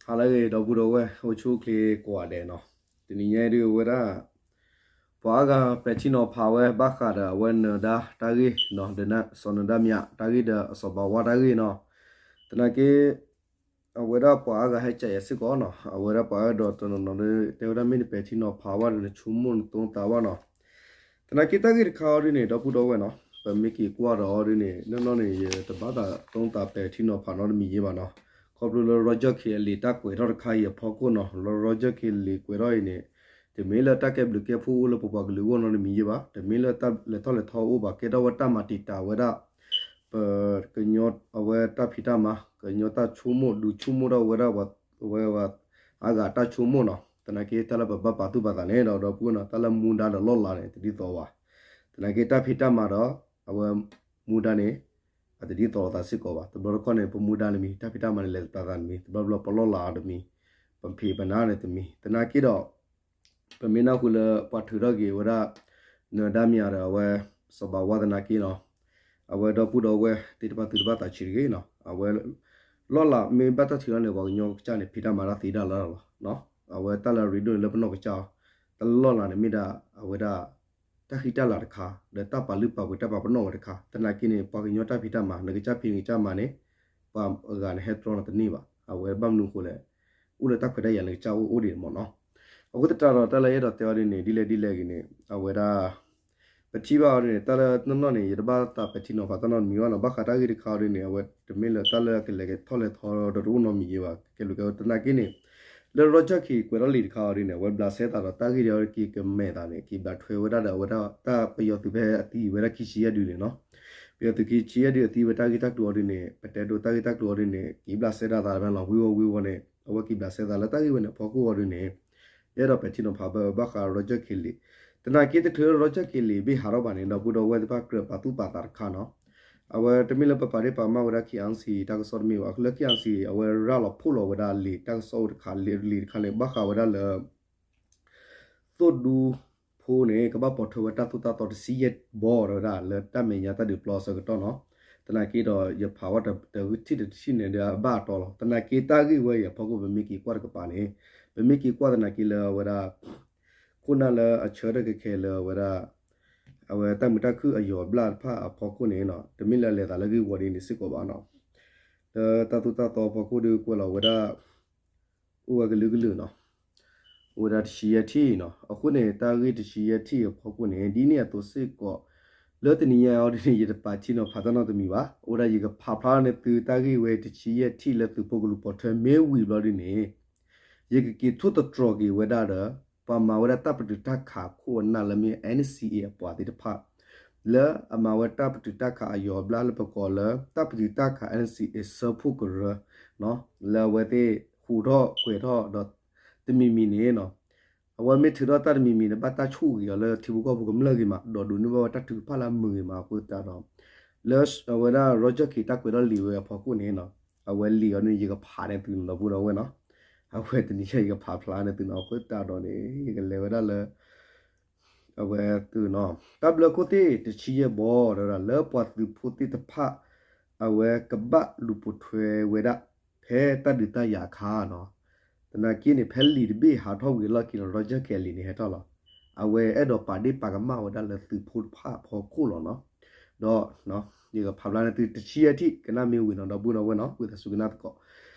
ဟါလၢအဂ့ၤ ဒီပုၢ်ဒီဝဲၢ် အိၣ်ဆူၣ်အိၣ်ချ့ကိးဂၤဒဲးနီၤ, တနံၤညါအံၤဒုးအဝဲဒၣ် ပှၤအါဂၤပဲာ်ထံနီၤဖးဝဲဘၣ်ဃးဒီးအဝဲနၢၤဒါတၢ်ဂ့ၢ်နီၤ, ဒီးစီၤနၢၤဒါမၠးတၢ်ဂ့ၢ်ဒီးအစီၤဘးဝါတၢ်ဂ့ၢ်နီၤ, သနာ်က့ အဝဲဒၣ်ပှၤအါဂၤဟဲကးယၤစ့ၢ်ကီးနီၤ, အဝဲဒၣ်ပှၤအါဂၤဒီးတနီၤနီၤဒီး တဲဝဲဒၣ်မ့ၢ်တပဲာ်ထံနီၤဖးဘၣ်ဒီးနဆိကမိၣ်နသိသးဘၣ်နီၤ, သနာ်က့တၢ်ဂ့ၢ်တခါအံၤဒုးန့ၣ် ဒီပုၢ်ဒီဝဲၢ်နီၤ, ပမ့ၢ်က့ၤကွၢ်ဒီးအီၤဒုးန့ၣ် နီၢ်နီၢ်န့ၣ် ယတဘၣ်သးသိသးပဲာ်ထံနီၤဖးနီတမံၤယဲဘၣ်နီၤ, ခီဖျိလၢ Roger K အလံာ်တၢ်ကွဲးထီၣ်တခါအံၤအဖီခိၣ်နီၤ, လၢ Roger K အလံာ်ကွဲးထီၣ်အံၤန့ၣ် တမ့ၢ်လၢတၢ်ကဲဘျုးကဲဖှိၣ်အိၣ်လၢပပှၤကလုာ်အဂီၢ်နီတမံၤယဲဘၣ်, တမ့ၢ်လၢတၢ်လဲၤထီၣ်လဲၤထီအိၣ်ဘၣ်, ကဲထီၣ်ဝဲတၢ်မၤတံာ်တာ်ဝဲဒၣ် ပကညီအဝဲတၢ်ဖံးတၢ်မၤ, ကညီတၢ်ဆိကမိၣ် ဒုးဆိကမိၣ်ထီၣ်ဝဲဒၣ် အဝဲအါဂၤတၢ်ဆိကမိၣ်နီၤ, သနာ်က့တၢ်လၢပဘၣ်ပာ်သူၣ်ပာ်သးန့ၣ်ဒီး ဒီပုၢ်ဝဲၢ်နီၤ, တၢ်လၢမူဒါဒီးလီၢ်လၤန့ၣ် တဒ်သိးဘၣ်, သနာ်က့တၢ်ဖံးတၢ်မၤဒီး အဝဲမူဒါန့ၣ် အတဒ်သိးလိာ်သးစ့ၢ်ကီးဘၣ်, တဘျီတခီၣ်န့ၣ် ပမူဒါန့ၣ်မံၤ တၢ်ဖံးတၢ်မၤန့ၣ် လဲၤသပျးသးန့ၣ်မံၤ, တဘျီဘျီပလီၢ်လၤအီၤတမံၤ, ပဖံးပနါန့ၣ်တမံၤ, သနာ်က့ဒီး ပမ့ၢ်နၢ်ဟူလၢပှၤထုးထီၣ်က့ၤဝဲဒၣ် နၢၤဒါမၠးဒီးအဝဲ စီၤဘးဝါသနာ်က့နီၤ, အဝဲဒီပုၢ်ဒီဝဲၢ်သ့ၣ်တဖၣ်သုတဘၣ်သးဆံးတဂ့ၤနီၤ, အဝဲ လီၢ်လၤမ့ၢ်ဘၣ်တၢ်ထုးထီၣ်န့ၣ် ပှၤကညီကစၢ်န့ၣ် ဖံးတၢ်မၤတၢ်သ့ဒၣ်လၢလီၤ, အဝဲတၢ်လၢအရ့ဒိၣ်န့ၣ်လၢပနီၢ်ကစၢ်အီၤ, တၢ်လၢလီၢ်လၤန့ၣ်မ့ၢ်ဒၣ် အဝဲဒၣ် တၢ်ဃံတၢ်လၤတခါ, ဒီးတၢ်ပာ်လုၢ်ပာ်ပှ့ၤတၢ်ပာ်ပနီၣ်ဝဲတခါ, သနာ်က့န့ၣ် ပှၤကညီတၢ်ဖံးတၢ်မၤ နကစၢ်ဖံးနကစၢ်မၤန့ၣ် ပှၤအဂၤန့ၣ်ဟဲတြီနၤတန့ၢ်ဘၣ်, အဝဲဘၣ်မနုၤအဃိလဲၣ်, အိၣ်လၢတၢ်ခွဲးတၢ်ယာ်နကစၢ်အိၣ်အိၣ်ဒံးမ့ၢ်နီၤ, အဃိသတးဒီးတၢ်လၢယအဲၣ်ဒိးတဲအီၤဒ်န့ၣ် ဒ်လဲၣ်ဒ်လဲၣ်ဂ့ၤန့ၣ် အဝဲဒၣ် ပထံၣ်ဘၣ်အီၤဒ်န့ၣ် တၢ်လၢနီၢ်နီၢ်န့ၣ် ယတဘၣ်သးပဲာ်ထံနီၤဖးတၢ်နီတမံၤဘၣ်နီၤ, ဘၣ်ဃးတၢ်ဂ့ၢ်တခါအီၤဒ်န့ၣ် အဝဲတမ့ၢ်လၢတၢ်လၢအကလဲၤထီၣ်လဲၤထီဒီးတအိၣ်နီတမံၤယဲဘၣ်, ကဲဘျုးကဲဖှိၣ်သနာ်က့န့ၣ် လၢ Roger K ကွဲးထီၣ်လံာ်တခါအီၤဒ်န့ၣ် အဝဲဘျးစဲသးဒီးတၢ်ဂ့ၢ်ဒ်အီၤက့ၤကမဲာ်သးန့ၣ် က့ၤဘျးထွဲဝဲဒၣ်ဒီးအဝဲဒၣ်တၢ်ပယီၤသုးဖဲအသံဝဲဒၣ်ခံဆံယဲၢ်ဒုန့ၣ်နီၤ, ပယီၤသုးခံဆံယဲၢ်ဒုအသံဝဲတၢ်ဂ့ၢ်တၢ်ကျိၤအီၤဒ်န့ၣ် ပတဲဒိတၢ်ဂ့ၢ်တၢ်ကျိၤအီၤဒ်န့ၣ် က့ၤဘျးစဲဒၣ်သးတဖဲလီၤ ဝံၤဝီၤဝံၤဝီၤန့ၣ် အဝဲက့ၤဘျးစဲသးလၢတၢ်ဂ့ၢ်ဝဲန့ၣ်အဖီခိၣ်အီၤဒ်န့ၣ် ယအဲၣ်ဒိးပဲာ်ထံနီၤဖးဘၣ်ဃး Roger K လံာ်, သနာ်က့တချုးလၢ Roger K လံာ်ဘ့ၣ်ဟးထီၣ်ဘၣ်န့ၣ် ဒီပုၢ်ဒီဝဲၢ်သ့ၣ်တဖၣ်ကြၢးပာ်သူၣ်ပာ်သးတခါနီၤ, အဝဲတမ့ၢ်လၢပပာ်ဒ့ၣ်ပာ်ကမၣ်ဝဲဒၣ် K R C တၢ်ကစီၣ်တမ့ၢ်ဘၣ်, လၢ K R C အဝဲရၤလီၤဖီၣ်လီၤဝဲဒၣ်လံာ်တၢ်ကစီၣ်အိၣ်တခါ လံာ်တခါန့ၣ် ဘၣ်ဃးဝဲဒၣ်လၢ သိၣ်ဒူဖိန့ၣ် ကဘၣ်ပိာ်ထွဲဝဲတၢ်သိၣ်တၢ်သီတဆံယဲၢ်ဘီဒီးဝဲဒၣ်လၢတၢ်မဲာ်ညါတၢ်ဒုးပျီအဆၢကတီၢ်နီၤ, သနာ်က့ဒီးယဖးဝဲတထံၣ်တထံၣ်န့ၣ်ဒီးအဘၣ်အတီလီၤ, သနာ်က့တၢ်ဂ့ၢ်ဝဲအံၤအဖီခိၣ် ပမ့ၢ်က့ၤကွၢ်တကပၤန့ၣ် ပမ့ၢ်က့ၤကွၢ်သနာ်က့လၢအဝဲဒၣ် ခိၣ်နၢ်လၢအဆၢထၢၣ်ခဲခဲလၢအဝဲဒၣ် အဝဲတၢ်မုာ်တၢ်ခုၣ်အယီၤဘျၣ်တဖၣ်အဖီခိၣ်န့ၣ် တမ့ၢ်လၢအလဲၤသးလၢဂ့ၢ်ဝီဒ်န့ၣ်စ့ၢ်ကီးဘၣ်နီၤ, လၢတၢ်သိၣ်တၢ်သီအဖီခိၣ်ဒီးကွဲးလီၤဝဲဒၣ် အိၣ်ဝဲကလုာ်ကလုာ်နီၤ, အိၣ်ဝဲဒၣ်တဆံယဲၢ်ထံၣ်နီၤ, အဃိန့ၣ် တၢ်ဂ့ၢ်တဆံယဲၢ်ထံၣ်အဖီခိၣ်န့ၣ် ဒ်န့ၣ်အသိးစ့ၢ်ကီး လၢတနံၤညါအံၤဒ်န့ၣ် ယတပာ်ထံနီၤဖးတၢ်နီတမံၤဘၣ်, အိၣ်ဒၣ်ယကဖးဖျါန့ၢ်သုတၢ်ဂ့ၢ်ဝဲတဆံယဲၢ်ထံၣ်လၢသုးဖိကလူၤပိာ်ထွဲ မ့ၢ်ဝံၤဘျီဒ်န့ၣ် ယကက့ၤထိၣ်သတြီၤက့ၤဝဲဒၣ်ဒီး ပှၤမၤဝဲဒၣ်တၢ်ပတုာ်တၢ်ခးခိၣ်အနၢ်လၢမ့ၢ် N C A အပှၤသ့ၣ်တဖၣ် လၢအမၤဝဲတၢ်ပတုာ်တၢ်ခးအယီၤဘျၣ်လၢပကိးလၢ တၢ်ပတုာ်တၢ်ခး N C A စၢဖှိၣ်ကရၢ လၢအဝဲသ့ၣ်ဟူးထီၣ်ကွဲးထီၣ်ဒီး တမံၤမံၤန့ၣ် အဝဲမ့ၢ်ထုးထီၣ်တၢ်တမံၤမံၤန့ၣ် ဘၣ်တၢ်ဆိၣ်ဂ့ၤအီၤလၢထံဖိကီၢ်ဖိကမျၢၢ်ဂ့ၤမး ဒီးဒိးန့ၢ်ဘၣ်ဝဲတၢ်ထုကဖၣ်လၢအမုာ်ဂ့ၤမးအဃိသတးဒီး လၢအဝဲဒၣ် Roger K တၢ်ကွဲးထီၣ်လံာ်ဝဲအဖီခိၣ်န့ၣ် အဝဲလံာ်အီၤန့ၣ်ယကဖးန့ၢ်သုနီၤ ဒီပုၢ်ဒီဝဲၢ်နီၤ အဝဲတနံၤညါယကဖးဖျါန့ၢ်သုနီၤ အဃိသတးဒီးန့ၣ် ယကလဲၤဝဲဒၣ်လၢ အဝဲသုနီၤ တၢ်ဘျၢခိၣ်သ့ၣ်တဆံယဲၢ်ဘီ ဒီးလၢပှၤသုးဖိသ့ၣ်တဖၣ် အဝဲကဘၣ်လူၤပိာ်ထွဲဝဲဒၣ် ဖဲတၢ်ဒုးတၢ်ယၤအခါနီၤ သနာ်က့န့ၣ် ဖဲလံာ်တဘ့ၣ်ဟးထီၣ်ဝံၤအလီၢ်ခံလီၤ Roger K အလံာ်န့ၣ်ဟဲထီၣ်လီၤ အဝဲအဲၣ်ဒိးပာ်ဒ့ၣ်ပာ်ကမၣ်ဝဲဒၣ်လၢသုးဖိတဖၣ်အဖီခိၣ်လီၤနီၤ ဒီး ယကဖးဖျါန့ၢ်သုတဆံယဲၢ်ထံၣ် ကနၣ်မ့ၢ်ဝံၤနီၤ ဒီပုၢ်ဒီဝဲၢ်နီၤ ဝံသးစူၤကနၣ်သကိး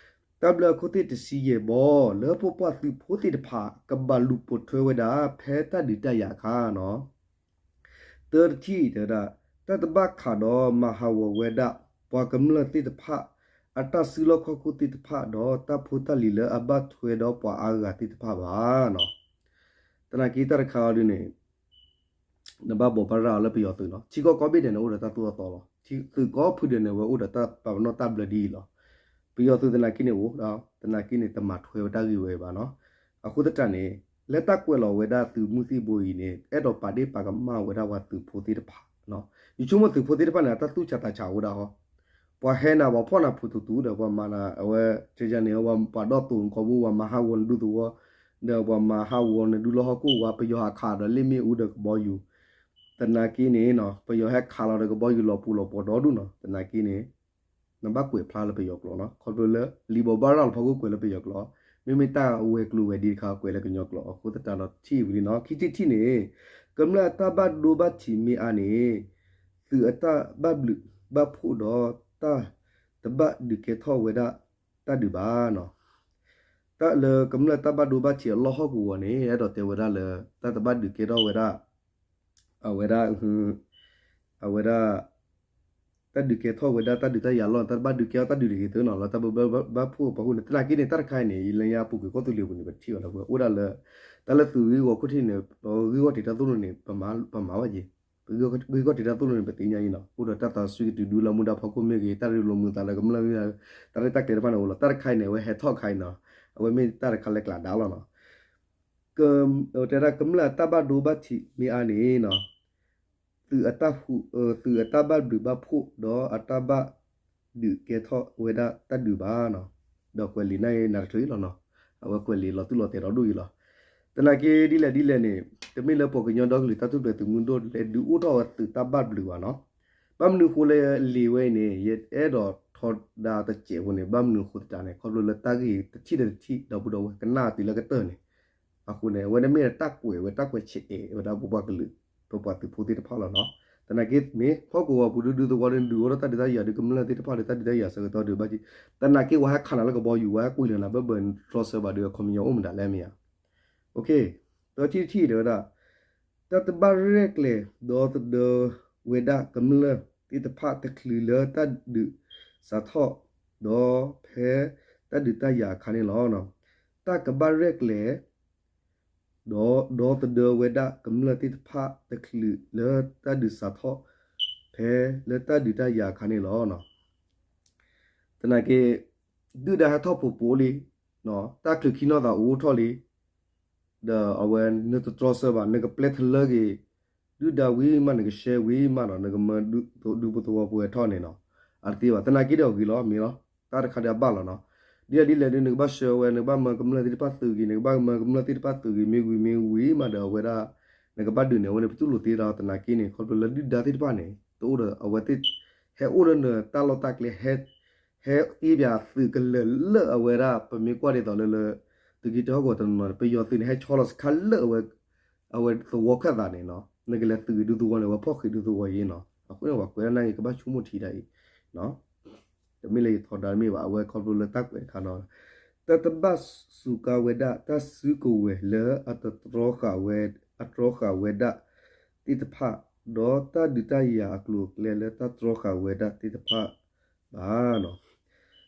တၢ်ဘျၢခိၣ်သ့ၣ်တဆံယဲၢ်ဘီ လၢပပှၤသုးဖိသ့ၣ်တဖၣ် ကဘၣ်လူၤပိာ်ထွဲဝဲဒၣ် ဖဲတၢ်ဒုးတၢ်ယၤအခါနီၤ သၢတထံၣ်တဲဝဲဒၣ် တၢ်တဘၣ်ခးဒီးမၤဟးဂီၤဝဲဒၣ် ပှၤကမျၢၢ်သ့ၣ်တဖၣ် အတၢ်စုလီၢ်ခီၣ်ခိၣ်သ့ၣ်တဖၣ် ဒီးတၢ်ဖိတၢ်လံၤလၢအဘၣ်ထွဲဒီးပှၤအါဂၤသ့ၣ်တဖၣ်ဘၣ်နီၤ သနာ်က့တၢ်တခါအံၤဒ်န့ၣ် နဘၣ်ဘိးဘၣ်ရၤအီၤလၢပယီၤသုးနီၤ ထံကီၢ်ကိးဘ့ၣ်ဒဲးန့ၣ် အိၣ်ဒီးတၢ်သိၣ်တၢ်သီလီၤ. သုးကိးဖုဒဲးန့ၣ် ဝဲအိၣ်ဒီးတၢ်ပာ်ပနီၣ်တၢ်ဘျၢဒ်အံၤလီၤ. ပယီၤသုးသနာ်က့န့ၣ်အိၣ်ဒီး သနာ်က့န့ၣ် တမၤထွဲဝဲတၢ်ဂ့ၢ်ဝဲဘၣ်နီၤ. အဃိသတးန့ၣ် လၢတၢ်ကွဲးလီၤဝဲဒၣ်သုးမုၢ်သံၣ်ဘိအံၤန့ၣ် အဲၣ်ဒိးပာ်ဒ့ၣ်ပာ်ကမၣ်ဝဲဒၣ်ပှၤသုးဖိသ့ၣ်တဖၣ် ယဆိကမိၣ်သုးဖိသ့ၣ်တဖၣ်န့ၣ် အတၢ်သူၣ်ဆးသးဆးအိၣ်ဒၣ်ဟီ ပှၤဟဲနၤ ပှၤဖီၣ်နၤဖုးတူတူဒီး ပှၤမၤနၤ အဝဲ ကန့ၣ် ပှၤဒီးသိးနကိာ်ဘိ ပှၤမၤဟးဂီၤနဒူသဝီ ဒီးပှၤမၤဟးဂီၤနဒူလီၢ်ဟီၣ်ခိၣ်ဝါ ပယီၤဟးခးဒီးလ့ၣ်မ့ၣ်အူဒီးကဘီယူၤ သနာ်က့န့ၣ် ပယီၤဟဲခးလီၤဒီးကဘီယူၤလီၤပူၤလီၤပှီၤဒီဒူၣ်နီၤ သနာ်က့န့ၣ် နဘၣ်ကွဲးဖျါလၢပယီၤကျိာ်နီၤ ခီဖျိလၢ လံာ်ဘိးဘၣ်ရၤလီၤဖီခိၣ်ကွဲးလၢပယီၤကျိာ် မ့မ့ၢ်တၢ်ဝဲၤကျိၤဝဲၤဒ့တခါ ကွဲးလၢကညီကျိာ်အဃိသတးဒီးထံၣ်ဝံၤလံနီၤ. ခံထံၣ်တထံၣ်န့ၣ် ကမျၢၢ်အတၢ်ဘၣ်ဒိဘၣ်ထံးမ့ၢ်အါန့ၣ် သုးအတၢ်ဘၣ်ဘျုးဘၣ်ဖှိၣ်ဒီးတၢ်တဘၣ်ဒုးကဲထီၣ်ဝဲဒၣ်တၢ်ဒုးဘၣ်နီၤ. တၢ်လၢကမျၢၢ်တၢ်ဘၣ်ဒိဘၣ်ထံးအလီၢ်ဟီၣ်ကဝီၤန့ၣ် အဲၣ်ဒိးတဲဝဲဒၣ်လၢ တၢ်တဘၣ်ဒုးကဲထီၣ်ဝဲဒၣ် အဝဲဒၣ် အဝဲဒၣ် တၢ်ဒုးကဲထီၣ်ဝဲဒၣ်တၢ်ဒုးတၢ်ယၤအလီၢ်န့ၣ် တၢ်တဘၣ်ဒုးကဲထီၣ်တၢ်ဒုးတဂ့ၤသ့နီၤ လၢတၢ်ဘၣ်ဘျုးဘၣ်ဖှိၣ်အဖီခိၣ်န့ၣ် သနာ်က့န့ၣ် တၢ်တခါအံၤန့ၣ် လၢညါပူၤကွံာ်ကီၢ်သူလ့ၤပူၤန့ၣ် ပထံၣ်အီၤလၢပအိၣ်ဒၣ်လၢ တၢ်လၢသုးဂ့ၢ်ဝီခိၣ်ထံးန့ၣ် ပဂ့ၢ်ဂီၢ်တံာ်တၢ်သိၣ်လိန့ၣ် ပမၤဘၣ်က့ၤ ပဂ့ၢ်ဂီၢ်တံာ်တၢ်သိၣ်လိန့ၣ် ပသ့ၣ်ညါအံၤနီၤ အိၣ်ဒီးတၢ်သးစူၤကတုၤဒူလၢမူဒါဖီခိၣ်မ့ၢ်ဂ့ၤ တၢ်ရ့လိာ်မုာ်သးလၢကမျၢၢ်မ့ၢ်ဂ့ၤ တၢ်ရဲၣ်တၢ်ကျဲၤတဖၣ်န့ၣ်အိၣ်လီၤ. တၢ်တခါအံၤန့ၣ် အဝဲဟဲထီၣ်အခါအံၤနီၤ အဝဲမ့ၢ်တၢ်တခါလၢကျးဒါလီၤနီၤ. တဲဒၣ်ကမျၢၢ်အတၢ်ဘၣ်ဒိဘၣ်ထံးမ့ၢ်အါန့ၣ်နီၤ သုးအတၢ်ဟူး သုးအတၢ်ဘၣ်ဘျုးဘၣ်ဖှိၣ် ဒီးအတၢ်ဘၣ်ဒုးကဲထီၣ်ဝဲဒၣ်တၢ်ဒုးဘၣ်နီၤ. ဒီးကွဲးလံာ်န့ၣ်နၤတချုးအံၤလီၤနီၤ အဝဲကွဲးလံာ်လီၤတူၢ်လီၤတဲာ်ဒီဒူၣ်အံၤလီၤ. သနာ်က့ဒ်လဲၣ်ဒ်လဲၣ်န့ၣ် တမ့ၢ်လၢပှၤကညီဒီကလုာ်တၢ်ထူၣ်ဖျဲးသုးမုၢ်ဒိၣ်လဲၤဒုးအိၣ်ထီၣ်ဝဲသုးတၢ်ဘၣ်ဘျုးဘၣ်နီၤ. ဘၣ်မနုၤအဃိလၢလံာ်ဝဲအံၤန့ၣ် ယအဲၣ်ဒိးထီဒါတစဲးဖိန့ၣ် ဘၣ်မနုၤအဃိသတးန့ၣ် ခီဖျိလၢတၢ်ဂ့ၢ်တထံၣ်ဒီးတထံၣ် ဒီပုၢ်ဒီဝဲၢ်ကနၣ်အီၤတုၤလၢကတၢၢ်န့ၣ် အဃိန့ၣ် အဝဲန့ၣ်မ့ၢ်တၢ်ကွဲးဝဲတၢ်ကွဲးဆဲးအဲးဝဲဒၣ်ပပှၤကလုာ် ပပှၤသုးဖိသ့ၣ်တဖၣ်လီၤနီၤ. သနာ်က့မ့ၢ်ဟီၣ်ကဝီၤပူၤဒုးဒုးသဝီဒုးဒုးအိၣ်ထီၣ်တၢ်ဒုးတၢ်ယၤဒုးကမျၢၢ်သ့ၣ်တဖၣ်ဒီးတၢ်ဒုးတၢ်ယၤဆၢကတီၢ်ဒုးဘၣ်က့ၤ သနာ်က့ဝဲဟဲခးနၤလၢကဘီယူၤ ဝဲဟဲကွံာ်လီၤနၤဘၢၣ်ဘၢၣ်တြီဆၢဘၣ်ဒီးအခီပညီအိၣ်မတၤလဲၣ်မ့ၢ်ဧါ. တထံၣ်တထံၣ်တဲဝဲဒၣ် တၢ်တဘၣ်ရဲၣ်ကျဲၤဒီသဒၢဝဲဒၣ်ကမျၢၢ်သ့ၣ်တဖၣ် တချုးလၢတၢ်ဒုးစးထီၣ် ဒီးဖဲတၢ်ဒုးတၢ်ယၤအခါန့ၣ်လီၤ. တၢ်ကဘၣ်ရဲၣ်ကျဲၤ ဒီး ဒီသဒၢဝဲဒၣ်ကမျၢၢ်သ့ၣ်တဖၣ် တချုးလၢတၢ်ဒုးစးထီၣ် ဖဲလၢတၢ်ဒုးတၢ်ယၤအခါန့ၣ်လီၤ. သနာ်က့ ဒုၣ်ဒါဟဲထီၣ်ဖိးဖိးလံ, တၢ်ချုးခံနီၢ်သးအိၣ်ထီၣ်လံ, ဒီးအဝဲနတတြီဆၢဘၣ် နကပျဲထလၢက့ၤ ဒုၣ်ဒါဝံၤမး နကရှဲဝံၤမးဒီး နကမၢဒူဖိသဝီဖိဟဲထီၣ်န့ၣ်နီၤ, အတသ့ဘၣ်. သနာ်က့ဒီးအဂ့ၤလီၤ မ့ၢ်လီၤ, တၢ်တခါဒီးအဘၣ်လီၤနီၤ. ဒ်လဲၣ်ဒ်လဲၣ်ဒုး နကဘၣ်ရှၢဝဲ နကဘၣ်မၢကမျၢၢ်သ့ၣ်တဖၣ်သုးဂ့ၤ နကဘၣ်မၢကမျၢၢ်သ့ၣ်တဖၣ်သုးဂ့ၤ မ့ၢ်ဝံၤမ့ၢ်ဝံၤမးဒီး အဝဲဒၣ် နကဘၣ်ဒုးန့ၣ် အဝဲန့ၣ် ပတူၢ်လိာ်သ့ဒီး သနာ်က့န့ၣ် ခီဖျိလၢဒုၣ်ဒါသ့ၣ်တဖၣ်န့ၣ် တအိၣ်ဒီးအဝဲသ့ၣ် ဟဲအိၣ်လၢနတၢ်လီၢ်တၢ်ကျဲ ဟဲ ဟဲသ့ပၠးသုးကလၢာ်လၢအဝဲဒၣ် ပမ့ၢ်ကွၢ်ဒ်သိးလၢလၢ သုးက့တၢဟီၣ်ကဝီၤတနီၤနီၤန့ၣ် ပယီၤသုးန့ၣ် ဟဲဆီလီၤစခါလၢအဝဲ အဝဲသဝီခၢၣ်သးန့ၣ်နီၤ, နကလဲၤသုးဂ့ၤဒုးသဝီန့ၣ် အဝဲဖီၣ်ဃ့ဒုးသဝီအံၤနီၤ. အဃိန့ၣ် ပှၤကွဲးဒၣ်နၢ်ဂ့ၤ ကဘၣ်ဆိကမိၣ်ထံဒၣ်အံၤ တမ့ၢ်လၢယထီဒါမ့ၢ်ဘၣ်, အဝဲခီဖျိလၢတၢ်ကွဲးတခါနီၤ, တၢ်တဘၣ်စူးကါဝဲဒၣ် တၢ်စုကဝဲၤလၢအတတြီဃာ်ဝဲ အတြီဃာ်ဝဲဒၣ်သ့ၣ်တဖၣ်, ဒီးတၢ်ဒုးတၢ်ယၤအကျိၤအကျဲလၢတၢ်တြီဃာ်ဝဲဒၣ်သ့ၣ်တဖၣ်ဘၣ်နီၤ.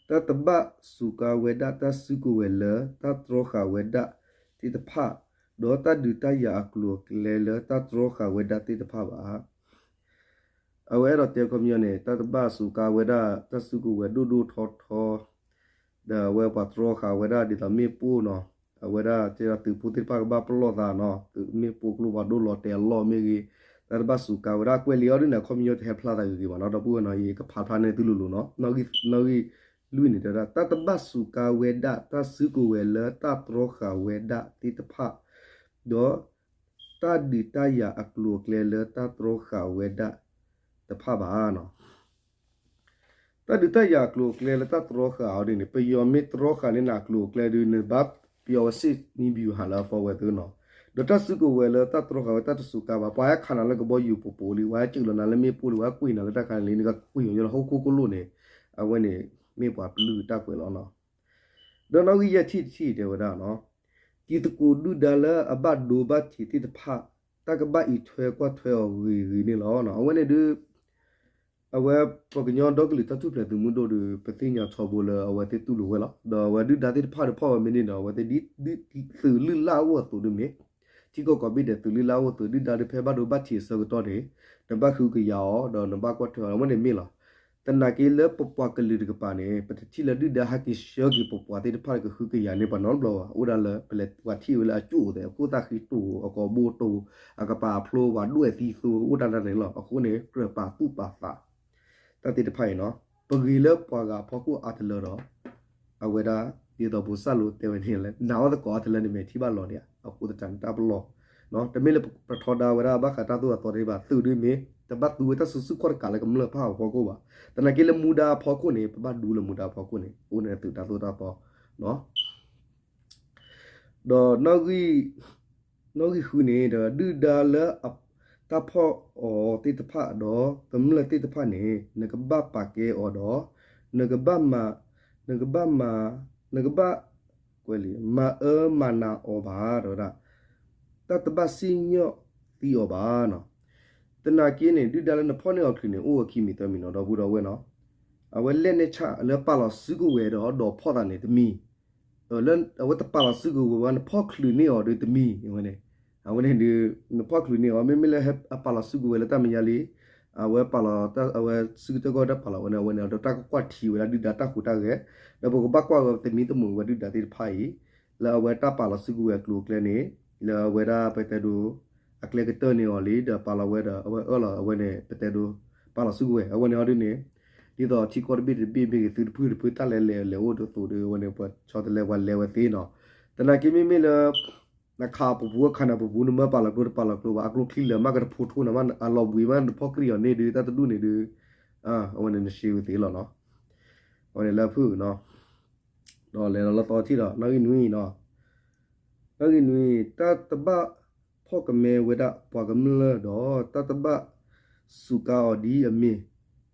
တၢ်တဘၣ်စူးကါဝဲဒၣ် တၢ်စုကဝဲၤလၢတၢ်တြီဃာ်ဝဲဒၣ်သ့ၣ်တဖၣ်, ဒီးတၢ်ဒုးတၢ်ယၤအကျိၤအကျဲလၢတၢ်တြီဃာ်ဝဲဒၣ်သ့ၣ်တဖၣ်ဘၣ်. အဝဲအဲၣ်ဒိးတဲခီပညီန့ၣ် တၢ်တဘၣ်စူးကါဝဲဒၣ် တၢ်စုကဝဲၤဒိၣ်ဒိၣ်ထီထီ, ဒီးအဝဲပှၤတြီဃာ်ဝဲဒၣ်ဒ်သိးမ့ၣ်ပိၢ်နီၤ, အဝဲဒၣ်တဲဒၣ်သုးဖိသ့ၣ်တဖၣ်ကဘၣ်ပလီၢ်သးနီၤ, သုးမ့ၣ်ပိၢ်ကျိဖးဒိၣ်လီၤတဲာ်အလီၢ်မ့ၢ်ဂ့ၤ, တၢ်တဘၣ်စူးကါဝဲဒၣ် ကွဲးလံာ်အီၤဒ်န့ၣ် ခီပညီတဟဲဖျါသးဂ့ၤဂ့ၤဘၣ်နီၤ, ဒီပုၢ်ဝဲၢ်နီၤ ယကဖးဖျါန့ၢ်သုလိၤလိၤနီၤ, နီၣ်ဂံၢ်လွံၢ်န့ၣ်တဲဝဲဒၣ် တၢ်တဘၣ်စူးကါဝဲဒၣ် တၢ်စုကဝဲၤလၢတၢ်တြီဃာ်ဝဲဒၣ်သ့ၣ်တဖၣ်, ဒီး တၢ်ဒုးတၢ်ယၤအကျိၤအကျဲလၢတၢ်တြီဃာ်ဝဲဒၣ်တဖၣ်ဘၣ်နီၤ. တၢ်ဒုးတၢ်ယၤအကျိၤအကျဲလၢတၢ်တြီဃာ်အီၤဒ်န့ၣ် ပယီၤမ့ၢ်တြီဃာ်န့ၢ်နၤအကျိၤအကျဲဒုး နဘၣ်ပယီၤဝဲစ့ၣ်နံဘျူၤဟးလၢအသီဝဲသ့နီၤ, ဒီးတၢ်စုကဝဲၤလၢတၢ်တြီဃာ်ဝဲတၢ်တစူးကါဘၣ်, ပှၤဟဲခးနၤလၢကဘီယူၤပိာ်ပိာ်လံ, ပှၤဟဲစၢၤလီၤနၤလၢမ့ၣ်ပိၢ်လံ, ပှၤဟဲကွံာ်နၤလၢတၢ်ခါန့ၣ်လံ, နကကွံာ်အီၤညီလၢဟီၣ်ခိၣ်ကလိၣ်န့ၣ်, အဝဲန့ၣ်မ့ၢ်ပှၤပျုၢ်တၢ်ကွဲးလီၤနီၤ. ဒီးနီၣ်ဂံၢ်ယဲၢ်ထံၣ်တထံၣ်တဲဝဲဒၣ်နီၤ, တံၤသကိးဒုၣ်ဒါလၢအဘၣ်ဒိဘၣ်ထံးသ့ၣ်တဖၣ် တၢ်ကဘၣ်အံးထွဲကွၢ်ထွဲအီၤဂ့ၤဂ့ၤန့ၣ်လီၤ. အဝဲန့ၣ်ဒုး အဝဲပှၤကညီဒီကလုာ်တၢ်ထူၣ်ဖျဲးသုးမုၢ်ဒိၣ်ဒီး ပသ့ၣ်ညါထီဘိလၢအဝဲသ့ၣ်တူၢ်လိာ်ဝဲလီၤ. ဒီးအဝဲဒုၣ်ဒါသ့ၣ်တဖၣ်ဒီးဖီၣ်ဝဲမ့ၢ်န့ၣ်ဒီး အဝဲသ့ၣ်ဒ်သုးလုၢ်လၢ်အိၣ်အသိးဒုးမ့ၢ် ထံကီၢ်ကိးဘ့ၣ်ဒဲးသုးလုၢ်လၢ်အိၣ်အသိး ဒုၣ်ဒါဒုးဖဲဘၣ်ဒိဘၣ်ထံးအဆၢကတီၢ်န့ၣ် နဘၣ်ဃုကယၤအီၤ ဒီးနဘၣ်ကွၢ်ထွဲအီၤ အဝဲန့ၣ်မ့ၢ်လီၤ. သနာ်က့လၢပပှၤကလုာ်တကပၤန့ၣ် ပတထံၣ်လၢဒုၣ်ဒါဟဲက့ၤဆှၢက့ၤပပှၤသ့ၣ်တဖၣ်ကဃုကယၤန့ၢ်ပှၤနီတဘျီဘၣ်. အိၣ်ဒၣ်လၢပလဲၤပှၤထံၣ်ဝဲလၢအကၠိၣ်အိၣ်သဲး အခိၣ်သၣ်ဃံတိၤ အကိာ်ဘိတိၤ အကပၤအဖျိပှၤဒွဲၣ်သံသိ အိၣ်တၢ်တၢ်န့ၣ်လီၤ. အဃိန့ၣ် ကြၢးပာ်သူၣ်ပာ်သး တၢ်သ့ၣ်တဖၣ်အံၤနီၤ ပဂ့ၤလၢပှၤဂၤအဖီခိၣ်အါတလၢဒီး အဝဲဒၣ် ဒ်သိးပူၤစၢ်လိာ်တဲဝဲန့ၣ်လၢ နာ်အီၤသကိးအါတလၢန့ၣ်မ့ၢ်ထံၣ်ဘၣ်လီၤဒံးဧါ. အဃိသတးန့ၣ်တၢ်ပလီၢ် တမ့ၢ်လၢပထီဒါဝဲဒၣ်ဘၣ်ဃးတၢ်သိၣ်တၢ်သီတဘၣ် သုးဒုးမ့ၢ် တဘၣ်သူဝဲတၢ်စုဆူၣ်ခီၣ်တကးလၢကမျၢၢ်ဖၣ်အဖီခိၣ်ဘၣ်. သနာ်က့လၢမူဒါအဖီခိၣ်န့ၣ် ပဘၣ်ဒူလၢမူဒါအဖီခိၣ်န့ၣ် အိၣ်န့ၣ်သုးတၢ်သိၣ်တၢ်သီ ဒီးနီၣ်ဂံၢ်ဃုန့ၣ်ဒီး ဒုၣ်ဒါလၢတၢ်ဖီၣ်အီၤသ့ၣ်တဖၣ်ဒီးကမျၢၢ်သ့ၣ်တဖၣ်န့ၣ် နကဘၣ်ပာ်ကဲအီၤဒီး နကဘၣ်မၤ, နကဘၣ်မၤ, နကဘၣ် ကွဲးလံ မၤအၢမၤနးအီၤဘၣ် တဲဝဲဒၣ်, တၢ်တဘၣ်စံၣ်ညီၣ်သံအီၤဘၣ်နီၤ. သနာ်က့န့ၣ် ဒုၣ်ဒါလၢနဖီၣ်န့ၢ်အီၤချုးန့ၣ် အိၣ်ဝဲခံမံၤသၢမံၤနီၤ ဒီပုၢ်ဒီဝဲၢ်နီၤ. အဝဲလဲၣ်န့ၣ်ဆၣ်လၢပာ်လီၤစုကဝဲၤဒီးဒီးဖီၣ်သးန့ၣ်တမံၤ, လၢအဝဲတပာ်လီၤစုကဝဲၤဘၣ် နဖီၣ်ချုးန့ၢ်အီၤဒီးတမံၤဝဲန့ၣ်, အဝဲန့ၣ်ဒီး နဖီၣ်ချုးန့ၢ်အီၤ မ့မ့ၢ်လၢအပာ်လီၤစုကဝဲၤလၢတၢ်မဲာ်ညါလံ, အဝဲပာ်လီၤ အဝဲစုကတၢၢ်ကီၢ်တၢ်ပာ်လီၤဝဲန့ၣ် အဝဲန့ၣ်ဒီးတၢ်ကကွၢ်ထံဝဲဒၣ်ဒုၣ်ဒါတၢ်ဟူးတၢ်ဂဲၤ, ဒီးပကဘၣ်ကွၢ်ဝဲတမံၤတမုာ်ဝဲဒုၣ်ဒါသ့ၣ်တဖၣ်အံၤ လၢအဝဲတၢ်ပာ်လီၤစုကဝဲၤအကျိၤအကျဲန့ၣ်, လၢအဝဲဒၣ်ပတဲဒိ အကျဲကတၢၢ်န့ၢ်အီၤလံ ဒီးပာ်လီၤဝဲဒီး အဝဲအၢၣ်လီၤအဝဲန့ၣ် ပတဲဒိ ပာ်လီၤစုကဝဲၤ အဝဲန့ၣ်အီၤဒ်န့ၣ်, ဒ်သိးထံကီၢ်တဘ့ၣ်တဘ့ၣ်မ့ၢ်ဂ့ၤ သုတဖုတဖုတၢ်လဲၤလဲၤလဲၤအိၣ်ဒ်သိးဒီး အဝဲန့ၣ်ပှၤဆီတလဲပှၤလဲၤဝဲသ့နီၤ. သနာ်က့မ့မ့ၢ်လၢ နခးပပူၤအခါနၤပပူၤ နမၢပာ်လီၤကျိတပာ်လီၤကျိဘၣ် အကျိချံလၢာ်မးကတဖိထိနၤမး အလီၤဘှံးမး နဖီၣ်ကြံၢ်အီၤန့ၣ်ဒီး တၢ်တဒူၣ်န့ၣ်ဒီး အဝဲန့ၣ်နရှဲဝဲသ့လီၤနီၤ. အဝဲန့ၣ်လၢဖုၣ်နီၤ. ဒီးလဲၤလီၤလၢသီထံၣ်ဒီး နီၣ်ဂံၢ်နွံနီၤ. နီၣ်ဂံၢ်နွံ တၢ်တဘၣ်ဖီၣ်ကမဲဝဲဒၣ်ပှၤကမျၢၢ်ဒီး တၢ်တဘၣ်စူးကါအီၤဒ်အမ့ၢ်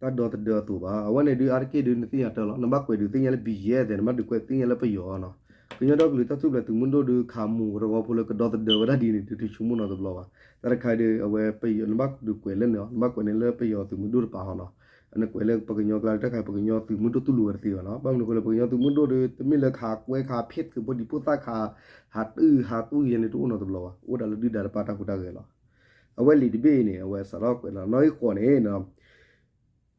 တၢ်ဒီသဒၢအသိးဘၣ်. အဝဲန့ၣ်ဒုးအါတက့ၢ်ဒုးနသ့ၣ်ညါတၢ်လီၤ. နဘၣ်ကွဲးဒုးသ့ၣ်ညါလၢ ဘံၣ်ယဲၢ်သဲး နဘၣ်ဒုးကွဲးသ့ၣ်ညါလၢပယီၤနီၤ. ကညီဒီကလုာ်တၢ်ထူၣ်ဖျဲးသုးမုၢ်ဒိၣ်ဒုး ခးမူးတဝီဖိလၢကဒီသဒၢဝဲဒၣ်ဒ်န့ၣ် တဆိကမိၣ်နီတဘျီဘၣ်. တၢ်တခါဒုး အဝဲပယီၤ နဘၣ်ဒုးကွဲးလၢန့ၣ် နဘၣ်ကွဲးန့ၣ်လၢပယီၤသုးမုၢ်ဒိၣ်တပၤဟီနီၤ. နကွဲးလၢပှၤကညီကျါ တၢ်ခါပှၤကညီသုးမုၢ်ဒိၣ်တူၢ်လိာ်ဝဲတသ့ဘၣ်နီၤ. ဘၣ်မနုၤအဃိလဲၣ် ပှၤကညီသုးမုၢ်ဒိၣ်ဒီး တမ့ၢ်လၢခးကွဲခးဖျဲးသုးဖိဒံဖိသၣ်ခး ဟးတုၢ်ဟးတူၢ်ယဲန့ၣ်တအိၣ်နီတဘျီဘၣ်. အိၣ်ဒၣ်လၢဒုၣ်ဒါတပၤတၢ်ဟူးတၢ်ဂဲၤလီၤ. အဝဲလံာ်တဘ့ၣ်အံၤန့ၣ် အဝဲစးထီၣ်ကွဲးလီၤ နီၣ်ဂံၢ်ဃိးန့ၣ်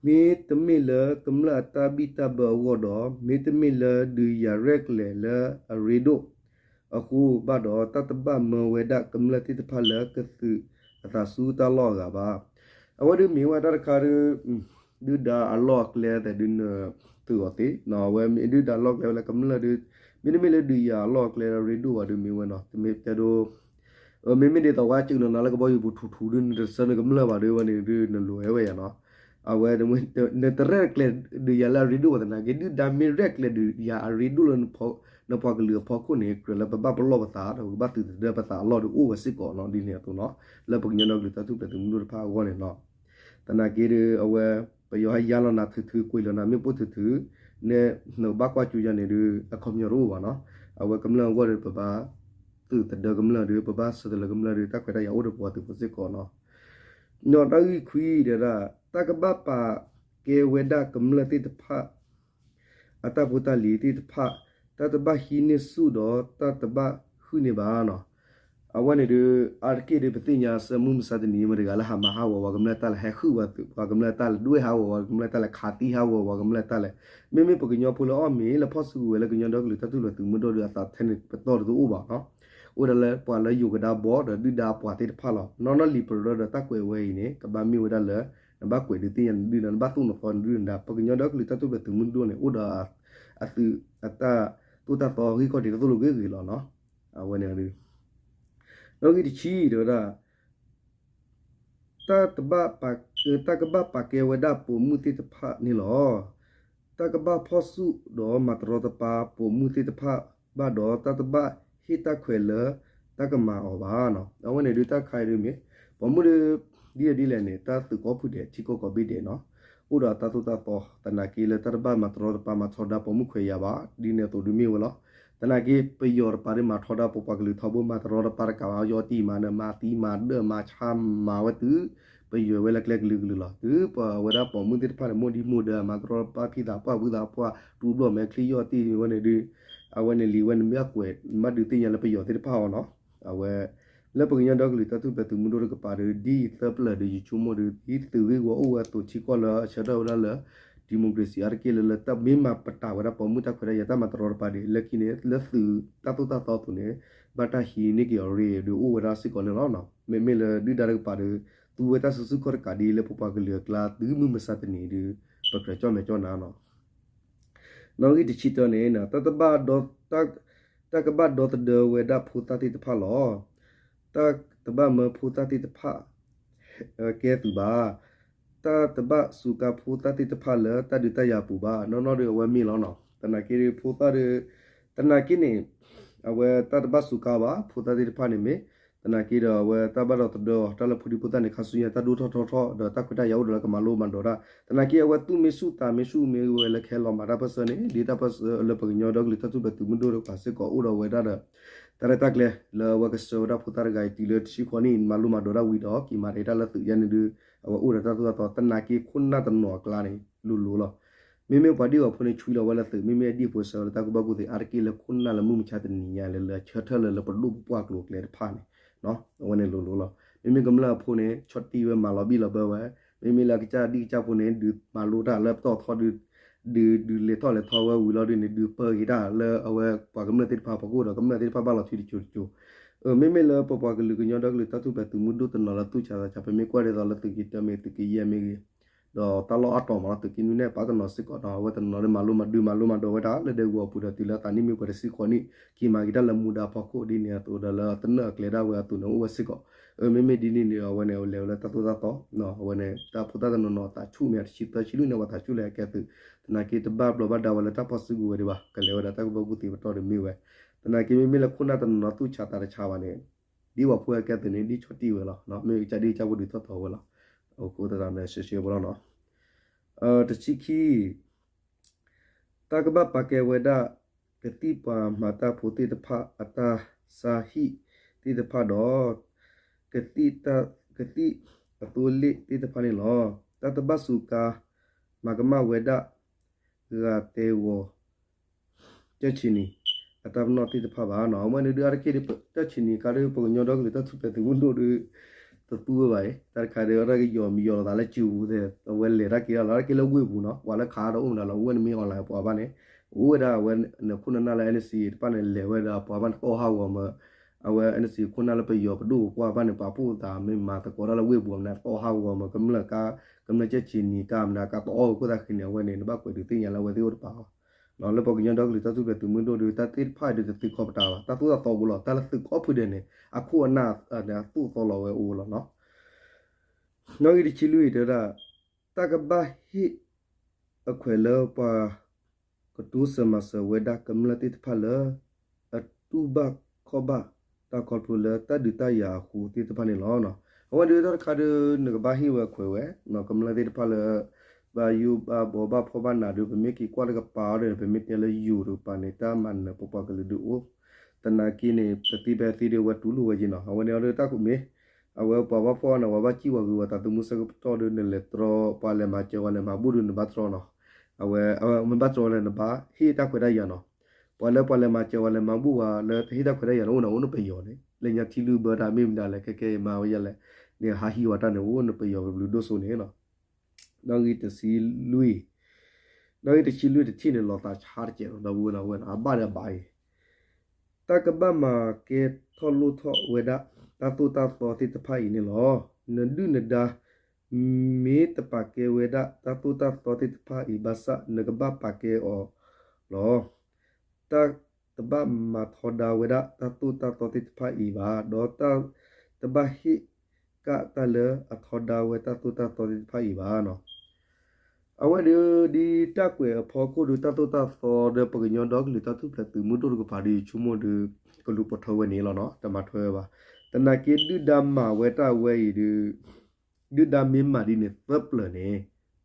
မ့တမ့ၢ်လၢကမျၢၢ်အတၢ်ဘံၣ်တၢ်ဘၢအဂီၢ်ဒီး မ့တမ့ၢ်လၢဒုးယၤရဲၣ်ကျဲၤလၢအရ့ဒိၣ်အဃိဘၣ်ဒီး တၢ်တဘၣ်မၢဝဲဒၣ်ကမျၢၢ်သ့ၣ်တဖၣ်လၢကသုးအသးဆူတၢ်လီၢ်အဂၤဘၣ်. အဝဲဒုးမ့ၢ်ဝဲတၢ်တခါဒီး ဒုၣ်ဒါအလီၢ်အကျဲသဲးဒုးနသုးအီၤသ့, အဝဲမ့ၢ်ဒုၣ်ဒါလီၢ်ကျဲဝဲလၢကမျၢၢ်ဒီး မ့တမ့ၢ်လၢဒုးယၤအလီၢ်အကျဲလၢအရ့ဒိၣ်ဘၣ်ဒီးမ့ၢ်ဝဲနီၤ တမ့ၢ်တဲဒိ မ့မ့ၢ်ဒ်သိးဝဲစူးနၤနၤလၢကဘီယူၤပူၤထူထူဒီး နတဆၢနကမျၢၢ်ဘၣ်ဒီးဝဲန့ၣ်ဒုးနလိၤဝဲယၤနီၤ. အဝဲ နတရဲၣ်ကျဲၤဒုးယၤလၢအရ့ဒိၣ်ဘၣ်သနာ်က့ ဒုၣ်ဒါမ့ၢ်ရဲၣ်ကျဲၤဒုးယၤအရ့ဒိၣ်လၢ နပှၤကလုာ်အဖီခိၣ်န့ၣ် ကြၢးလၢပဘၣ်ပလီၢ်ပသး ဒီးပကဘၣ်သုးသဒၢပသးအလီၢ်ဒီးအိၣ်ဝဲစ့ၢ်ကီးနီၤ ဒ်န့ၣ်အသိးနီၤ လၢပကညီဒီကလုာ်တၢ်ထူၣ်ဖျဲးသုးမုၢ်ဒိၣ်တဖၣ်အဂီၢ်န့ၣ်နီၤ. သနာ်က့ဒီး အဝဲ ပယီၤဟဲယါလီၤနၤထုးထုး ကွံာ်လီၤနၤမ့ၣ်ပိၢ်ထုးထုး နဘၣ်ကွၢ်ကၠူယါန့ၣ်ဒီး အခီပညီတအိၣ်ဘၣ်နီၤ. အဝဲကမျၢၢ်အဂီၢ်ဒီး ပဘၣ်သုးသဒၢကမျၢၢ်ဒီး ပဘၣ်ဆၢထၢၣ်လၢကမျၢၢ်ဒီး တၢ်ခွဲးတၢ်ယာ်အိၣ်ဒီးပှၤသုးဖိစ့ၢ်ကီးနီၤ. နီၣ်တၢ်ဂံၢ်ခွံဒီး တၢ်ကဘၣ်ပာ်ကဲဝဲဒၣ်ကမျၢၢ်သ့ၣ်တဖၣ် အတၢ်ဖိတၢ်လံၤသ့ၣ်တဖၣ် တၢ်တဘၣ်ဟံးန့ၢ်ဆူၣ်ဒီး တၢ်တဘၣ်ဟုၣ်န့ၢ်ဘၣ်နီၤ. အဝဲန့ၣ်ဒီး အါတက့ၢ်ဒီး ပသ့ၣ်ညါဆၢမုၢ်မဆါတနံၤ မတၤတဂၤလၢဟးမၤဟးဂီၤပှၤကမျၢၢ်တၢ်လဲၣ် ဟဲဟုၣ်ပှၤကမျၢၢ်တၢ်လဲၣ် ခးသံဟးဂီၤပှၤကမျၢၢ်တၢ်လဲၣ် ခးသံဟးဂီၤပှၤကမျၢၢ်တၢ်လဲၣ်. မ့မ့ၢ်ပကညီဖိလၢအီၣ်မ့ၤလၢဖီၣ်စုကဝဲၤလၢကညီဒီကလုာ်တၢ်ထူၣ်ဖျဲးသုးမုၢ်ဒိၣ်ဒီး အသးထဲန့ၣ်ပတီၢ်တအိၣ်ဘၣ်နီၤ. အိၣ်ဒၣ်လၢပှၤလၢယိၤကဒါဘီဒီးဒုၣ်ဒါပှၤသ့ၣ်တဖၣ်လီၤ. နီၢ်နီၢ်လံာ်ပရၢဒီးတၢ်ကွဲးဝဲအံၤန့ၣ် ကဘၣ်မ့ၢ်ဝဲဒၣ်လၢ နဘၣ်ကွဲးဒုးသ့ၣ်ညါနဒုၣ်ဒါ နဘၣ်သိၣ်နီၣ်သီနဒုၣ်နဒါ ပကညီဒီကလုာ်တၢ်ထူၣ်ဖျဲးသုးမုၢ်ဒိၣ်န့ၣ် အိၣ်ဒီးအသုးအတၢ်သိၣ်တၢ်သီဂ့ၢ်ခီၣ်ထံးတၢ်သိၣ်လိဂ့ၤဂ့ၤလီၤနီၤ. အဝဲန့ၣ် နီၣ်ဂံၢ်တဆံတဲဝဲဒၣ် တၢ်တဘၣ်ပာ် တၢ်ကဘၣ်ပာ်ကဲဝဲဒၣ်ပိာ်မုၣ်သ့ၣ်တဖၣ်န့ၣ်လီၤ. တၢ်ကဘၣ်ဖီၣ်ဆူၣ်ဒီးမၤတရီတပါပိာ်မုၣ်သ့ၣ်တဖၣ်ဘၣ်ဒီး တၢ်တဘၣ်ဟ့ၣ်တၢ်ခွဲးလၢတၢ်ကမၤအီၤဘၣ်နီၤ. အဝဲန့ၣ်ဒုးတၢ်ခါအံၤဒုးမ့ၢ် ပိာ်မုၣ်ဒုး ဒ်လဲၣ်ဒ်လဲၣ်န့ၣ် တၢ်သုးကိးဖုဒဲး ထံကီၢ်ကိးဘ့ၣ်ဒဲးနီၤ အိၣ်ဒီးတၢ်သိၣ်တၢ်သီ သနာ်က့လၢတၢ်တဘၣ်မၤတရီတပါမၤထီဒါပိာ်မုၣ်ခွဲးယာ်ဘၣ် ဒ်န့ၣ်အသိးဒုးမ့ၢ်ဝဲလီၤ. သနာ်က့ပယီၤတပၤဒုးမၤထီဒါပပှၤကလုာ်ထီဘိမၤတရီတပါတကးဘၣ် ယီၢ်တံၢ်မၤနၢၤမၤသံမၤဒၢၣ်မၤဆါမၤဝဲတုၤ ပယီၤဝဲလၢကျဲကလုာ်ကလုာ်လီၤ. တုၤပဝဲဒၣ်ပိာ်မုၣ်သ့ၣ်တဖၣ်န့ၣ် မိၢ်ဒံမိၢ်ဒၢမၤတရီတပါဖံသးပှၢ်ဝံသးပှၢ် တူၢ်ဘျီၣ်မဲာ်ချံယီၢ်တံၢ်ဝဲန့ၣ်ဒုး အဝဲန့ၣ်လံဝဲန့ၣ်မ့ၢ်အကွဲး မ့ၢ်ဒုးသ့ၣ်ညါလၢပယီၤသ့ၣ်တဖၣ်အီၤနီၤ. အဝဲ လၢပကညီဒီကလုာ်တၢ်ထူၣ်ဖျဲးသုးမုၢ်ဒိၣ်တကပၤဒီး ဒ်အံၤသၢပျၢၤဒီးယဆိကမိၣ်ဒီး ဒ်သုးဂ့ၢ်ဝီအိၣ်ဝဲအသိးထံကီၢ်လၢအဆၢထၢၣ်ဝဲဒၣ်လၢ democracy အါတက့ၢ်လၢ လၢတၢ်မ့ၢ်မၤပတာ်ဝဲဒၣ်ပိာ်မုၣ်တၢ်ခွဲးတၢ်ယာ်တၢ်မၤတရီတပါဒီး လၢခံန့ၣ် လၢသုးတၢ်သိၣ်တၢ်သီအသိးန့ၣ် ဘၣ်တၢ်ဟံးန့ၢ်က့ၤအီၤရ့ဒီးအိၣ်ဝဲဒၣ်စ့ၢ်ကီးန့ၣ်လီၤ. မ့မ့ၢ်လၢဒုၣ်ဒါတကပၤဒီး သူဝဲတၢ်စုဆူၣ်ခီၣ်တကးဒ်လၢပပှၤကလုာ်အကျါ တုၤမုၢ်မဆါတနံၤဒီး ပကြၢးကၠီၣ်မဲာ်ကၠီၣ်နါနီၤ. နီၣ်ဂံၢ်တဆံတၢန့ၣ် တၢ်တဘၣ်ဒီ တၢ်ကဘၣ်ဒီသဒၢဝဲဒၣ်ဖိသၣ်သ့ၣ်တဖၣ်လီၤ. တၢ်တဘၣ်မၢဖိသၣ်သ့ၣ်တဖၣ် ကဲသုးဘၣ်. တၢ်တဘၣ်စူးကါဖိသၣ်သ့ၣ်တဖၣ်လၢတၢ်ဒုးတၢ်ယၤအပူၤဘၣ်. နီၢ်နီၢ်ဒီးအဝဲမ့ၢ်လီၤနီၤ. သနာ်က့ဒီးဖိသၣ်ဒီး သနာ်က့န့ၣ် အဝဲတၢ်တဘၣ်စူးကါဘၣ် ဖိသၣ်သ့ၣ်တဖၣ်န့ၣ်မ့ၢ် သနာ်က့ဒီး အဝဲတၢ်ဘၣ်ဒီးသဒၢအီၤ တၢ်လၢဖိဒံဖိသၣ်န့ၣ် ခါဆူညါတၢ်ဒိၣ်ထီၣ်ထီထီၣ် ဒီးတၢ်ခွဲးတၢ်ယာ်အိၣ်ဒီးလၢကမၤလိမၤဒိးတၢ် သနာ်က့ အဝဲသူၣ်မ့ၢ်ဆူၣ်သးမ့ၢ်ဆူၣ်မ့ၢ်ဝဲလၢကဟဲလီၤမၤတၢ်ပၢၢ်ဆၢန့ၣ် ဒ်တၢ်ပၢၢ်ဆၢလၢပကညီဒီကလုာ်တၢ်ထူၣ်ဖျဲးသုးမုၢ်ဒိၣ်တကပၤစ့ၢ်ကီးအိၣ်ဒီးဝဲဒၣ်ဒီး တၢ်ရဲၣ်တၢ်ကျဲၤလၢအဝဲကဆှၢဝဲဒၣ်ဖိသၣ်တဂၤအံၤ တုၤလၢတဆံဃိးနံၣ် မၤလိမၤဒိးတၢ်ဝံၤဒီး က့ၤမၤတ့ၢ်တၢ်လၢသုးယဲန့ၣ်ဒုး အဝဲအိၣ်ဒီးတၢ်သိၣ်တၢ်သီ သနာ်က့ခိၣ်နၢ်တနီၤအကျါန့ၣ် လိၤလိၤလီၤ. မ့မ့ၢ်ပှၤဒ့ၣ်အီၤဖိန့ၣ် ဆွံလီၤဝဲလၢသုး မ့မ့ၢ်အဒ့ၣ်ဖိဆှၢလၢတၢ်ကူၣ်ဘၣ်ကူၣ်သ့ အါတက့ၢ်လၢခိၣ်နၢ်လၢမုၢ်မဆါတနံၤညါလၢလၢဆၢထၢၣ်လၢလၢပဒိၣ်ပပှၢ်ကျိၤကျဲတဖၣ်န့ၣ် အဝဲန့ၣ်လိၤလိၤလီၤ. မ့မ့ၢ်ကမျၢၢ်အဖိန့ၣ် ဆီၣ်တံၢ်ဝဲမၤလီၤဘံၣ်လီၤဘၢဝဲ, မ့မ့ၢ်လၢအကစၢ်ဒံၣ်ကစၢ်ဖိန့ၣ် ဒုးမၤလိတၢ်လၢပတီၢ်ထီဒုး ဒုး ဒုးလဲၤထီၣ်လဲၤထီဝဲဝံၤလီၤဒုးန့ၣ် ဒုးပၢက့ၤတၢ်လၢအဝဲပှၤကမျၢၢ်သ့ၣ်တဖၣ်ဖီခိၣ်ဒီး ကမျၢၢ်သ့ၣ်တဖၣ်ဘၣ်လီၤထွံတစိၤတစိၤ မ့မ့ၢ်လၢပပှၤကလုာ်ကညီဒီကလုာ်တၢ်ထူၣ်ဖျဲးသုးမုၢ်ဒိၣ်တနီၤလၢသူၣ်ဆးသးဆး ပမ့ၢ်ကွၢ်ဒ်သိးလၢသုးက့တၢမ့ၢ်ဂ့ၤ သုးက့ယဲၢ်မ့ၢ်ဂ့ၤ ဒီးတၢ်လီၢ်အါတီၤမးလီၤ သုးက့နွံန့ၣ် ပာ်တနီၤစ့ၢ်ကီးနီၤ အဝဲတနီၤန့ၣ် မၤလိမၤဒုးမၤလိမၤဒိးဝဲဒၣ်လၢဒဲကဝီၤပူၤဒီး တုၤလၢအသးနံၣ်မ့ၢ်ပှဲၤတဆံဃိးနံၣ် က့ၤမၤက့ၤတၢ်လၢမူဒါဖီခိၣ်ဒ်န့ၣ်အသိးဒီး လၢတနၢၣ်အကျဲဒၣ်ဝဲအသိးန့ၣ် အိၣ်ဝဲစ့ၢ်ကီး မ့မ့ၢ်ဒ်န့ၣ်န့ၣ် အဝဲန့ၣ် အဝဲလဲၤဝဲလၢတၢ်သိၣ်တၢ်သီ အဝဲန့ၣ် တၢ်ဖိသၣ်တနီၤနီၤအသးဆူၣ်မ့ၢ် တဆံသၢဆံလွံၢ်န့ၣ် ပှၤသးဆူၣ်လဲၤကဲသုး သနာ်က့တဘၣ်ဘျီးဘၣ်ဒါဝဲလၢတၢ်ဖီၣ်စုကဝဲၤဒံးဘၣ် ကလဲၤဝဲဒၣ်တၢ်ကူၣ်ဘၣ်ကူၣ်သ့ပတီၢ်ဒုးမ့ၢ်ဝဲ သနာ်က့မ့မ့ၢ်လၢခိၣ်နၢ်တနီၤနီၤသူၣ်ဆးသးတဆးဘၣ်န့ၣ် ဒ်ပှၤဖိအကဲသုးန့ၣ် ဒ်ဆီၣ်တံၢ်ဝဲလီၤ မ့ၢ်ကစၢ်ဒံၣ်ကစၢ်ဖိဒုးထီၣ်ထီဝဲလီၤ အဃိသတးန့ၣ် ရှဲရှဲဖိလီၤနီၤ တဆံခံ တၢ်ကဘၣ်ပာ်ကဲဝဲဒၣ် ကသံၣ်ပှၤမၤတၢ်ဖိသ့ၣ်တဖၣ်အတၢ်ဆါဟံၣ်သ့ၣ်တဖၣ်ဒီး ကသံၣ် ကသံၣ်အသိလ့ၣ်သ့ၣ်တဖၣ်န့ၣ်လီၤ. တၢ်တဘၣ်စူးကါ မၤကမၣ်ဝဲဒၣ် ဂၤတဲဂီၤ ကၢၢ်ဆံးနံၤ အတၢ်ပနီၣ်သ့ၣ်တဖၣ်ဘၣ်နီၤ အဝဲန့ၣ်ဒုးအါတက့ၢ် ကၢၢ်ဆံးနံၤကါဒုး ပကညီဒီကလုာ်တၢ်ထူၣ်ဖျဲးသုးမုၢ်ဒိၣ်ဒုး တသူဝဲဘၣ်အံၤ တၢ်တခါဒုး တၢ်ကယီၤမံယီၤလိာ်သးလၢစုပူၤသ့ၣ် အဝဲလဲၤတၢ်က့ၤတၢ်လီၤ တၢ်က့ၤလၢဝ့ၢ်ပူၤနီၤ ပှၤလၢခးဒီးအိၣ်မတၤလီၤ အဝဲန့ၣ်မ့ၢ် online ပှၤဘၣ်န့ၣ် အိၣ်ဝဲဒၣ်အဝဲန့ၣ် ခိၣ်နၢ်နၢ်လၢ NCA တဖၣ်န့ၣ် လဲၤဝဲဒၣ်ပှၤဘၣ်န့ၣ် တီၢ်ဟးဂီၤမး အဝဲ NCA ခိၣ်နၢ်လၢပယီၤပဒိၣ်ပပှၢ်ဘၣ်န့ၣ် ပာ်ဖှိၣ်သးမ့ၢ်မၤသကိးတၢ်လၢဝ့ၢ်ပူၤမနုၤ တီၢ်ဟးဂီၤမး ကမျၢၢ်ကါ ကမျၢၢ်ကၢၢ်ဆံးနံၤကါမနုၤ ကါတီအီၣ်ဝဲခိၣ်သၣ်ဃံန့ၣ် အဝဲန့ၣ် နဘၣ်ကွဲးဒုးသ့ၣ်ညါလၢအဝဲသ့ၣ်အိၣ်တပၤအီၤ လၢပကညီဒီကလုာ်တၢ်ထူၣ်ဖျဲးသုးမုၢ်ဒိၣ်ဒီး တၢ်သ့ၣ်တဖၣ်အံၤဒုးတသုးခီပတာ်ဘၣ် တၢ်သိၣ်တၢ်သီဖိလီၤ တၢ်လၢသုးခီဖုဒဲးန့ၣ် အခိၣ်အနၢ်န့ၣ် အသိၣ်အသီလီၤဝဲအိၣ်လီၤနီၤ နီၣ်ဂံၢ်တဆံလွံၢ်တဲဝဲဒၣ် တၢ်ကဘၣ်ဟ့ၣ်အခွဲးလၢပှၤ ကတိစၢၤမၤစၢၤဝဲဒၣ်ကမျၢၢ်သ့ၣ်တဖၣ်လၢ အတူၢ်ဘၣ်ခီၣ်ဘၣ်တၢ်ခီဖျိလၢတၢ်ဒုးတၢ်ယၤအဃိသ့ၣ်တဖၣ်န့ၣ်လီၤ. အဝဲဒုးတၢ်တခါဒုး နကဘၣ်ဟ့ၣ်ဝဲအခွဲးဝဲ ကမျၢၢ်သ့ၣ်တဖၣ်လၢ ဘၣ်ယိၣ်ဘၣ်ဘီဘၣ်ဖှီၣ်ဘၣ်နးဒုး ပမ့ၢ်က့ၤကွၢ်တကပၤအီၤဒီး ပမ့ၢ်တဲလၢယိၤတကပၤန့ၣ် တၢ်မၤနၢၤပပှၤကလုာ်ဒုးအိၣ် သနာ်က့န့ၣ် ပသံဖဲသံဒုး အဝဲတူၢ်လိာ်ဝဲက့ၤနီၤ အဝဲန့ၣ်အီၤဒုးတၢ်ကူၣ်မ့ၢ် အဝဲပှၤဘၣ်ဖှီၣ်န့ၣ် ပှၤဘၣ်စံၣ်ဝဲဂုၤဝဲသးသမူဆၢကတီၢ်ဒုး နလဲၤတြီ ပှၤလဲၤမၤစၢၤဝဲလဲၤမၤဘူၣ်ဒုး နဘၣ်တြီနီၤ အဝဲ မ့ၢ်ဘၣ်တြီလၢနဘၣ်ဟ့ၣ်တၢ်ခွဲးတၢ်ယာ်နီၤ ပှၤလၢပှၤလဲၤမၤစၢၤဝဲလဲၤမၤဘူၣ်ဝဲလၢတဟ့ၣ်တၢ်ခွဲးတၢ်ယာ်န့ၣ် အိၣ်န့ၣ် အိၣ်နပယီၤန့ၣ် လၢညါထံလုၢ်ဘၢတၢ်မ့ၢ်မတၤလဲၣ် ခဲကဲအံၤမၤဝဲယဲလဲၣ် န့ၣ်ဟးဟံးဝဲတၢ်န့ၣ် အိၣ်နပယီၤပဘျုးဒိၣ်စိန့ၣ်နီၤ နီၣ်ဂံၢ်တဆံလွံၢ် နီၣ်ဂံၢ်တဆံလွံၢ်တထံၣ်န့ၣ် လီၤသးဆါတကဲးနီၤ ဒီပုၢ်ဝဲၢ်နီၤ အဘၣ်ဒီးအဘၣ်အံၤ တၢ်ကဘၣ်မၤကဲထီၣ်လိၣ်ထီၣ်ဝဲဒၣ် တၢ်သိၣ်တၢ်သီသ့ၣ်တဖၣ်အံၤန့ၣ်လီၤ. နဒုၣ်နဒါ မ့ၢ်တပာ်ကဲဝဲဒၣ်တၢ်သိၣ်တၢ်သီသ့ၣ်တဖၣ်အံၤဘၣ်ဆၣ် နကဘၣ်ပာ်ကဲအီၤလီၤ. တၢ်တဘၣ်မၤထီဒါဝဲဒၣ်တၢ်သိၣ်တၢ်သီသ့ၣ်တဖၣ်အံၤဘၣ်, ဒီးတၢ်တဘၣ်ဟ့ၣ်ကၣ်တၢ်လၢအထီဒါဝဲတၢ်သိၣ်တၢ်သီသ့ၣ်တဖၣ်အံၤဘၣ်နီၤ. အဝဲဒၣ် ဒ်တၢ်ကွဲးအဖီခိၣ်ဒီး တၢ်သိၣ်တၢ်သီဒီး ပကညီဒီကလုာ်တၢ်ထူၣ်ဖျဲးသုးမုၢ်ဒိၣ်တကပၤဒီး ယဆိကမိၣ်ဒီး ကလူၤပိာ်ထွဲဝဲန့ၣ်လီၤနီၤ, တမၤထွဲဝဲဘၣ်. သနာ်က့ဒုၣ်ဒါမၤဝဲတၢ်ဝဲအံၤဒီး ဒုၣ်ဒါမ့ၢ်မၤဒ်န့ၣ်သၢပျၢၤန့ၣ်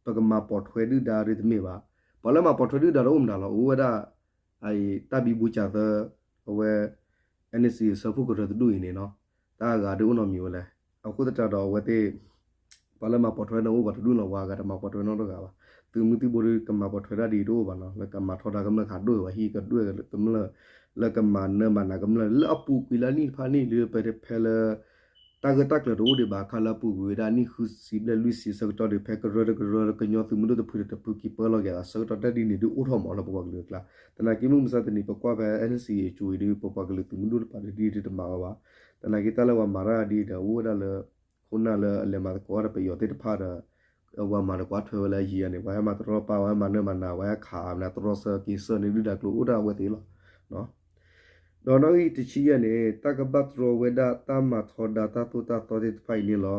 ပကမၤပိာ်ထွဲဒုၣ်ဒါဒ်တမ့ၢ်ဘၣ်. ပှၤလၢမၤပိာ်ထွဲဒုၣ်ဒါဒီးအိၣ်မတၤလီၤ, အိၣ်ဝဲဒၣ် တၢ်ဘံဘူစၢ်သၢ အဝဲ NCA အဆၢဖှိၣ်ကရၢတဒူၣ်အံၤန့ၣ်နီၤ, တၢ်အဂၤဒုးအိၣ်နီတမံၤဝဲလဲၣ်. အဃိသတးဒီးအဝဲသ့ၣ် ပှၤလၢမၤပိာ်ထွဲန့ၣ်အိၣ်ပှၤတဒူၣ်လီၤ, ပှၤဂၤတမၤပိာ်ထွဲနီတဂၤဘၣ်. သုးမုၢ်သံၣ်ဘိဒီးကမၤပိာ်ထွဲတၢ်ဒ်အံၤတအိၣ်ဘၣ်နီၤ, လၢကမၤထီဒါကမျၢၢ်ခးဒွဲၣ်ဝဲ ဟံးကဒွဲၣ်ကမျၢၢ် လၢကမၤနၢၤမၤနးကမျၢၢ် လၢအပူၤကွံာ်လၢအနံၣ်တဖၣ်န့ၣ် လၢပတဲဖဲလၢ တၢ်ဂ့ၢ်တၢ်ကျိၤတအိၣ်ဒံးဘၣ်အခါလၢအပူၤကွံာ်ဝဲဒၣ်အနံၣ်ဃုဆံဘျဲၣ်လွံၢ်ဆံဆၢကတီၢ်ဒီး ဖဲကရၢတကရၢ ကညီသုးမုၢ်ဒိၣ်တဖုဒီးတဖုက့ၤပၢလီၤက့ၤအသးဆၢကတီၢ် တၢ်ဒ်န့ၣ်ဒုးအိၣ်ထီၣ်မးလၢပပှၤကလုာ်အကျါ. သနာ်က့မုၢ်မဆါတနံၤ ပကွၢ်ဖဲ NCA အစိၤအံၤဒုး ပပှၤကလုာ်သုးမုၢ်ဒိၣ်တဖၣ်ဒုးဒ်တမၤဝဲဘၣ်. သနာ်က့တၢ်လၢပှၤမၤတၢ်ဒ်ဒီး အိၣ်ဝဲဒၣ်လၢ ခိၣ်နၢ်လၢအလဲၤမၤသကိးတၢ်ဒီးပယီၤသ့ၣ်တဖၣ်ဒီး ပှၤမၤသကိးထွဲဝဲလၢအယံၤအါန့ၣ် ပှၤဟဲမၤတရီပၢ် ပှၤဟဲမၤနၢၤမၤနး ပှၤဟဲခးမနုၤတရီဆၢက့ၤဆၢန့ၣ် ဒုၣ်ဒါကျိၤအိၣ်ဒၣ်အဝဲသ့ၣ်လီၤ. ဒီးနီၣ်ဂံၢ်တဆံယဲၢ်န့ၣ် တၢ်ကဘၣ်တြီဝဲဒၣ်တၢ်မၤထီဒါတၢ်သိၣ်တၢ်သီသ့ၣ်တဖၣ်အံၤန့ၣ်လီၤ.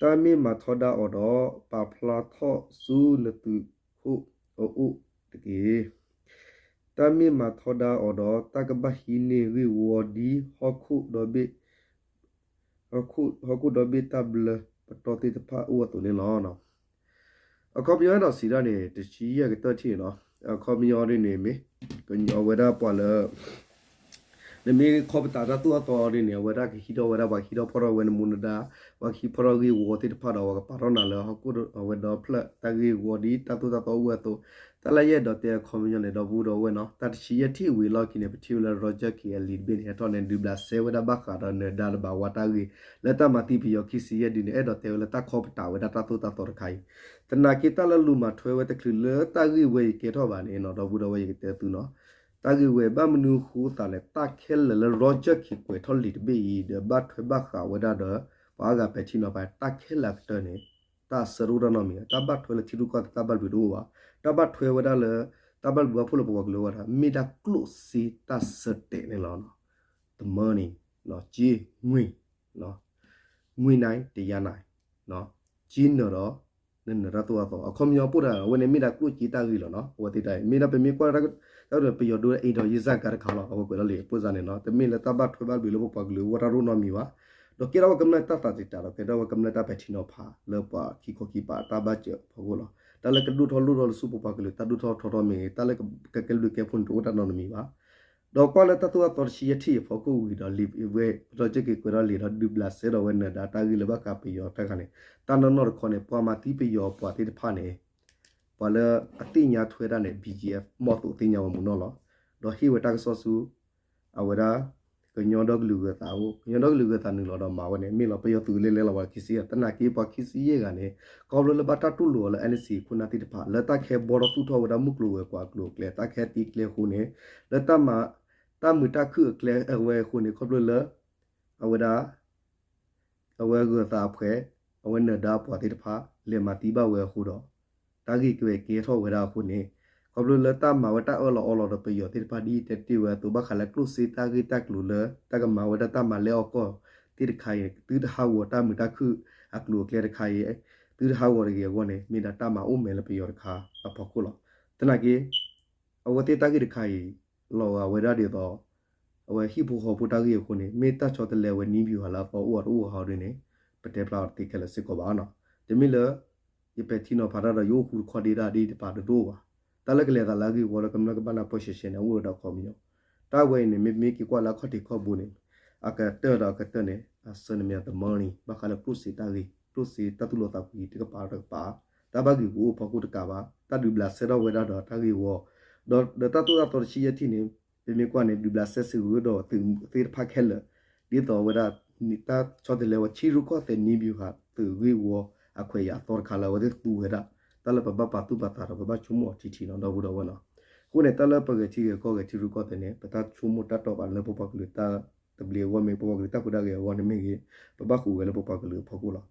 တၢ်မ့ၢ်မၤထီဒါအီၤဒီး ပာ်ဖျါထီၣ်ဆူနသုးခိၣ်အအိၣ်တက့ၢ်. တၢ်မ့ၢ်မၤထီဒါအီၤဒီး တၢ်ကဘၣ်ဟံးန့ၢ်ဂ့ၢ်ဝီဒ် ဟီၣ်ခိၣ်ဒီဘ့ၣ် ဟီၣ်ခိၣ်ဒီဘ့ၣ်တၢ်ဘျၢပတီၢ်သ့ၣ်တဖၣ်အိၣ်အသိးန့ၣ်လီၤ. အခီပညီအဲၣ်ဒိးစံးဒၣ်န့ၣ် တဆံယဲၢ်ကတၢၢ်ထံၣ်န့ၣ်လီၤ. အခီပညီဒ်န့ၣ်မ့ၢ် ကညီအဝဲဒၣ်ပှၤလၢ နမ့ၢ်ခီပတာ်တၢ်သိၣ်တၢ်သီဒ်န့ၣ် အဝဲဒၣ်ကဟံးထီၣ်ဝဲဒၣ် ပှၤကဟံးထီၣ်ဖီၣ်ထီၣ်ဝဲနမူနဒါ, ပှၤကဟံးဖီၣ်ထီၣ်ဂ့ၢ်ဝီသ့ၣ်တဖၣ်ဒီး ပှၤကပာ်ထီၣ်နၤလၢဟီၣ်ခိၣ်အဝဲဒီဖျၢၣ်တၢ်ဂ့ၢ်ဝီဒ်တၢ်သိၣ်တၢ်သီအိၣ်ဝဲအသိး, တၢ်လၢယအဲၣ်ဒိးတဲအခီပညီန့ၣ် ဒီပုၢ်ဒီဝဲၢ်နီၤ, တၢ်တဆံယဲၢ်ထံၣ်ဝံၤအလီၢ်ခံန့ၣ် ပထံၣ်ဝဲလၢ Roger Khin အလံာ်တဘ့ၣ်န့ၣ် ဟဲထီၣ်န့ၣ် ဒုးဘျးစဲဝဲဒၣ်ဘၣ်ဃးဒီးနဒါလၢဘၣ်ဝါတၢ်ဂ့ၢ် လၢတၢ်မၤသံပယီၤခံဆံယဲၢ်ဒုန့ၣ် အဲၣ်ဒိးတဲဝဲလၢတၢ်ခီပတာ်ဝဲဒၣ်တၢ်သိၣ်တၢ်သီတခါအံၤ, သနာ်က့တၢ်လၢလူၤမၤထွဲဝဲတချုးလၢတၢ်ဂ့ၢ်ဝဲအံၤကဲထီၣ်ဘၣ်န့ၣ်နီၤ ဒီပုၢ်ဒီဝဲၢ် ယကတဲသုနီၤ, တၢ်ဂ့ၢ်ဝဲဘၣ်မနုၤအဃိသးလဲၣ် တၢ်ခဲလၢာ်လၢ Roger Khin ကွဲးထီၣ်လံာ်တဘ့ၣ်အံၤ ဒီးဘၣ်ထွဲဘၣ်ဃးဝဲဒၣ်ဒီး ပှၤအါဂၤပဲာ်ထံနီၤဖး တၢ်ခဲလၢာ်အကတၢၢ်န့ၣ် တၢ်အဆၢတအိၣ်တၢ်နီတမံၤဘၣ်, တၢ်ဘၣ်ထွဲလၢထံရူၢ်ကီၢ်သဲးတၢ်ဘၣ်ဘျုးတအိၣ်ဘၣ်, တၢ်ဘၣ်ထွဲဝဲဒၣ်လၢ တၢ်ဘၣ်ဘျုးဘၣ်ဖှိၣ်လၢပပှၤကလုာ်အဂီၢ်တခါ မ့ၢ်ဒၣ်ကျိၣ်စ့တၢ်ဆၢတဲာ်န့ၣ်လီၤ. တမၢန့ၣ် က့ ငွေ ငွေနိုင် တရားနိုင် က့နၢၤဒီး နနၢၤတၢ်သိၣ်တၢ်သီ အခီပညီပိၢ်တဂၤ အဝဲန့ၣ်မ့ၢ်ဒၣ်ကျိၣ်စ့တၢ်ဂ့ၢ်လီၤနီၤ, အဝဲသ့ၣ်တၢ်အံၤ မ့ၢ်ဒၣ်ပမ့ၢ်ကွၢ်တၢ်ဒီးပယီၤဒိ အိမ်ထောင်ရေးစကား တခါလီၤ, အဝဲကွဲးထီၣ်လံာ်အပိၢ်စါန့ၣ်နီၤ, တမ့ၢ်လၢတၢ်ဘၣ်ထွဲဘၣ်ဘျုးလၢပပှၤကလုာ်အဂီၢ်တၢ်တအိၣ်နီတမံၤဘၣ်, ဒီးကဲထီၣ်ဝဲကမျၢၢ်တၢ်သးတံာ်တာ်ဒီး ကဲထီၣ်ဝဲကမျၢၢ်တၢ်ပဲာ်ထံနီၤဖးလၢပှၤခံခီခံကပၤတၢ်ဘၣ်စၢၤအဖီခိၣ်လီၤ. တၢ်လၢကဒိၣ်ထီၣ်လိၣ်ထီၣ်လၢဆူပပှၤကလုာ်တၢ်ဒိၣ်ထီၣ်ထီထီၣ်မ့ၢ်ဂ့ၤ, တၢ်လၢကကဲဘျုးကဲဖှိၣ်န့ၣ် တအိၣ်တၢ်နီတမံၤဘၣ်. ဒီးကွၢ်လၢတၢ်သိၣ်တၢ်သီတဆံယဲၢ်ထံၣ်အဖီခိၣ်ဝံၤဒီး လံာ်ဝဲ Roger Khin ကွဲးထီၣ်လံာ်ဒီး ဒုးဘျးစဲဒီးဝဲနဒါတၢ်ဂ့ၢ်လၢဘၣ်ဃးပယီၤတခါန့ၣ်, တၢ်နီၢ်နီၢ်တခီန့ၣ် ပှၤမၤသံပယီၤပှၤသ့ၣ်တဖၣ်န့ၣ် ပှၤလၢအသ့ၣ်ညါထွဲတၢ်န့ၣ် BGF မီၢ်သိးသ့ၣ်ညါဝဲမုၢ်နီၢ်လီၤ. ဒီးဟ့ၣ်ဝဲတၢ်ကစီၣ်ဆူ အဝဲဒၣ် ကညီဒီကလုာ်ဂၢၤသးအအိၣ်, ကညီဒီကလုာ်ဂၢၤသးနုာ်လီၤဒီးမၤဝဲန့ၣ် မ့ၢ်လီၤ ပယီၤသုးလဲၤလဲၤလီၤဝဲခံဆံယဲၢ်, သနာ်က့ပှၤခံဆံယဲၢ်ဂၤန့ၣ် ခီဖျိလၢဘၣ်တၢ်တူၢ်လိာ်အီၤလၢ NCA ခိၣ်နၢ်သ့ၣ်တဖၣ် လၢတၢ်ကဟဲဘှီထီၣ်သူၣ်ထီၣ်ဝဲဒၣ်မုၢ်ကျိၤဝဲၤကွာ်အကျိၤအကျဲ တၢ်ကဟဲသံကျဲအဃိန့ၣ် လၢတၢ်မၤ တၢ်မုာ်တၢ်ခုၣ်အကျဲအဝဲအဃိန့ၣ် ခီဖျိလၢ အဝဲဒၣ် အဝဲဂၢၤသးအဖှဲး အဝဲနဒါပှၤသ့ၣ်တဖၣ် လဲၤမၤသံဘၣ်ဝဲအဃိဒီး တၢ်ဂ့ၢ်ကဲကဲထီၣ်ဝဲဒၣ်အဃိန့ၣ် ခီဖျိလၢတၢ်မၤဝဲတၢ်အၢၣ်လီၤအီလီၤဒီးပယီၤသ့ၣ်တဖၣ် ဒ်ယတဲတ့ၢ်ဝဲအသိး ဘၣ်ဃးလၢကျိၣ်စ့တၢ်ဂ့ၢ်တၢ်ကျိၤလၢ တၢ်ကမၤဝဲဒၣ်တၢ်မၤလဲၢ်အီၣ်ကီၢ်သ့ၣ်တခါအံၤ သုတဟးဂီၤတၢ်မုာ်တၢ်ခုၣ်အကျိၤအကျဲတခါအံၤ သုတဟးဂီၤတဂ့ၤအဂီၢ်န့ၣ် မ့ၢ်ဒၣ်တၢ်မၤအိၣ်မဲာ်လၢပယီၤတခါအဖီခိၣ်လီၤ. သနာ်က့ အဝဲသ့ၣ်တၢ်ဂ့ၢ်တခါအံၤ လီၤဂာ်ဝဲဒၣ်ဒ်သိး အဝဲဟံၣ်ဖိဃီဖိတၢ်ဂ့ၢ်အဃိန့ၣ် မ့ၢ်တၢ်ဆီတလဲဝဲနံၣ်ပျူၤဟးလၢအသီအိၣ်အီၤတအိၣ်အီၤဟီဒ်န့ၣ် ပတဲဖျါအီၤတသ့ခဲလၢာ်စ့ၢ်ကီးဘၣ်နီၤ. တမ့ၢ်လၢ ယပဲာ်ထံနီၤဖးတၢ်ဒီးယအိၣ်ဃူတခီဒ့ဒၣ်ဒ်တပၤတဒိၣ်ဘၣ်. တၢ်လၢကလဲၤသးလၢအဂ့ၢ်ဝီလၢကမျၢၢ်ကဘၣ်နၢ်ပၢၢ်ရှဲရှဲန့ၣ် အအိၣ်ဝဲဒီးခီပညီ တၢ်ဝဲအံၤန့ၣ် မ့မ့ၢ်က့ၤကွၢ်လၢအခီၣ်ထံးခီၣ်ဘိန့ၣ် အကတၢၢ်ဒီးအကတၢၢ်န့ၣ် အဆၢန့ၣ်မ့ၢ်အတမၢန့ၣ် ဘၣ်ဃးလၢကျိၣ်စ့တၢ်ဂ့ၢ် ကျိၣ်စ့တၢ်သူၣ်လီသးကွံတကပၤတကပၤ တၢ်ဘၣ်ဂ့ၤကအိၣ်ဖီခိၣ်တကးဘၣ် တၢ်ဒုးဘျးစဲထီၣ်ဝဲဒၣ်ဒီးတၢ်ဂ့ၢ်ဝီ ဒီးဒီးတၢ်သိၣ်တၢ်သီတဆံယဲၢ်ထံၣ်န့ၣ် ပမ့ၢ်ကွၢ်န့ၣ် ဒုးဘျးစဲစ့ၢ်ကီးဒီးသုးသ့ၣ်တဖၣ်ခဲလၢာ် ဒ်သိးဝဲဒၣ် တၢ်ဆီတလဲဝဲထံရူၢ်ကီၢ်သဲးနံၣ်ပျူၤဟးသုးဂ့ၢ်ဝီ အခွဲးယာ်အသီတခါလၢအဝဲသ့ၣ်သူဝဲဒၣ် တၢ်လၢပဘၣ်ပာ်သူၣ်ပာ်သးဒီးပဘၣ်ဆိကမိၣ်အီၤထံထံနီၤ ဒီပုၢ်ဒီဝဲၢ်နီၤ. အဃိန့ၣ် တၢ်လၢပဂဲၤထံဂဲၤကီၢ်ဂဲၤထံရူၢ်ကီၢ်သဲးန့ၣ် ပတၢ်ဆိကမိၣ်တၢ်တီဘၣ်လၢပပှၤကလုာ်တၢ်သဘျ့အဂီၢ်မ့ၢ် ပပှၤကလုာ်တၢ်ခွဲးတၢ်ယာ်အဂီၢ်န့ၣ်မ့ၢ်ဂ့ၤ ပဘၣ်ဃုာ်ဝဲလၢပပှၤကလုာ်အဖီခိၣ်လီၤ.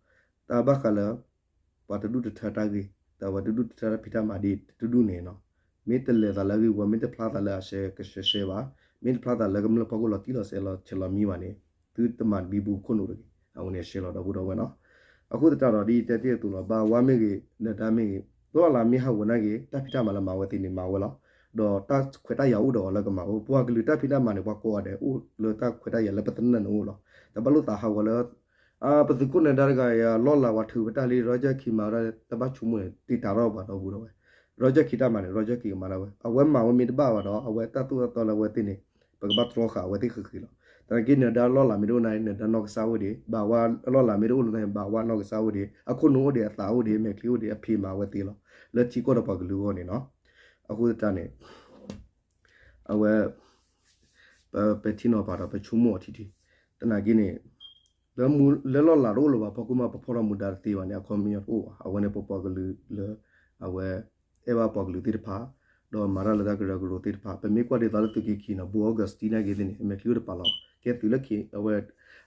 တၢ်ဘၣ်ဃးလၢ ပှၤတဒူၣ်တထၢတၢ်ဂ့ၢ် တၢ်ဝဲတဒူၣ်တထၢတၢ်ဖံးတၢ်မၤဒ်တဒူၣ်န့ၣ်နီၤ မ့ၢ်တလဲၤသးလၢအဂ့ၢ်ဝီ မ့ၢ်တဖျါသးလၢအရှဲကရှဲရှဲဘၣ် မ့ၢ်တဖျါသးလၢကမျၢၢ်ဖီခိၣ်လီၤတံၢ်လီၤဆဲးလီၤဆဲးလီၤမံဘၣ်န့ၣ် သုတမၤတဘံဘူခိၣ်နူာ်တဂ့ၤ အဝဲန့ၣ်ရှဲလီၤဒီပုၢ်ဒီဝဲၢ်နီၤ. အဃိသတးဒီးဒ်ယတဲတ့ၢ်အသိးလီၤ ဘၣ်ဝါမ့ၢ်ဂ့ၤ နဒါမ့ၢ်ဂ့ၤ လီၢ်လၤမ့ၢ်ဟးဂီၤနာ်က့ တၢ်ဖံးတၢ်မၤလၢမၤဝဲသ့န့ၣ်မၤဝဲလီၤ. ဒီးတၢ်ခွဲးတၢ်ယာ်အိၣ်ဒီးအီၤလၢကမၤဝဲ ပပှၤကလုာ်တၢ်ဖံးတၢ်မၤန့ၣ် ပှၤကိးဂၤဒဲးအိၣ်လၢတၢ်ခွဲးတၢ်ယာ်လၢပသနၢၣ်န့ၣ်အိၣ်လီၤ. တဘၣ်လိာ်သးဟးဂီၤလၢ ပသုးခိၣ်နၢၤဒါတဂၤအံၤ လီၢ်လၤဝဲထုးဝဲတၢ်လံ Roger Khin မၤဝဲဒၣ် တဘၣ်ဆိကမိၣ်န့ၣ် တံာ်တာ်ထီၣ်ပှၤဒီပုၢ်ဒီဝဲၢ် Roger Khin တၢ်မၤန့ၣ် Roger Khin ကမၤဒၣ်ဝဲ အဝဲမၤဝဲမ့ၢ်တဘၣ်ဘၣ်ဒီး အဝဲတၢ်သိၣ်တၢ်သီလၢအဝဲသ့ၣ်န့ၣ် ပကဘၣ်တြီဃာ်အဝဲသ့ၣ်ဃံးဃံးလီၤ. သနာ်က့ နဒါလီၢ်လၤမ့ၢ်တအိၣ်နာ်က့ နဒါနီၢ်ကစၢ်အိၣ်ဒံး ဘၣ်ဝါလီၢ်လၤမ့ၢ်တအိၣ်လၢ ဘၣ်ဝါနီၢ်ကစၢ်အိၣ်ဒံး အခိၣ်နူာ်အိၣ်ဒံး အသးအိၣ်ဒံး အမဲာ်ချံအိၣ်ဒံး အဖံးမၤဝဲသ့လီၤ. လၢထံကီၢ်ဒီးပှၤကလုာ်အဂီၢ်န့ၣ်နီၤ အဃိသတးန့ၣ် အဝဲ ပပဲာ်ထံနီၤဖးဒီးပဆိကမိၣ်အီၤထံထံ သနာ်က့န့ၣ် လၢလီၢ်လၤတအိၣ်လၢၤဘၣ်ဖီခိၣ်မး ပဖီၣ်ထီၣ်မူဒါတသ့ဘၣ်န့ၣ် အခီပညီတအိၣ်ဘၣ်. အဝဲန့ၣ်ပပှၤကလုာ်လၢ အဝဲ အဲၣ်ဘၣ်ပှၤကလုာ်သ့ၣ်တဖၣ် ဒီးမၤတၢ်လၢတၢ်ကရၢကရိသ့ၣ်တဖၣ် ပမ့ၢ်ကွၢ်ဒ်သိးလၢသုးက့ခံနီၤ ဘူးအီကူးစတံနာ်က့သ့ၣ်န့ၣ် အမဲာ်ချံအိၣ်တပာ်လီၤ ကဲသုးလၢခံအဝဲ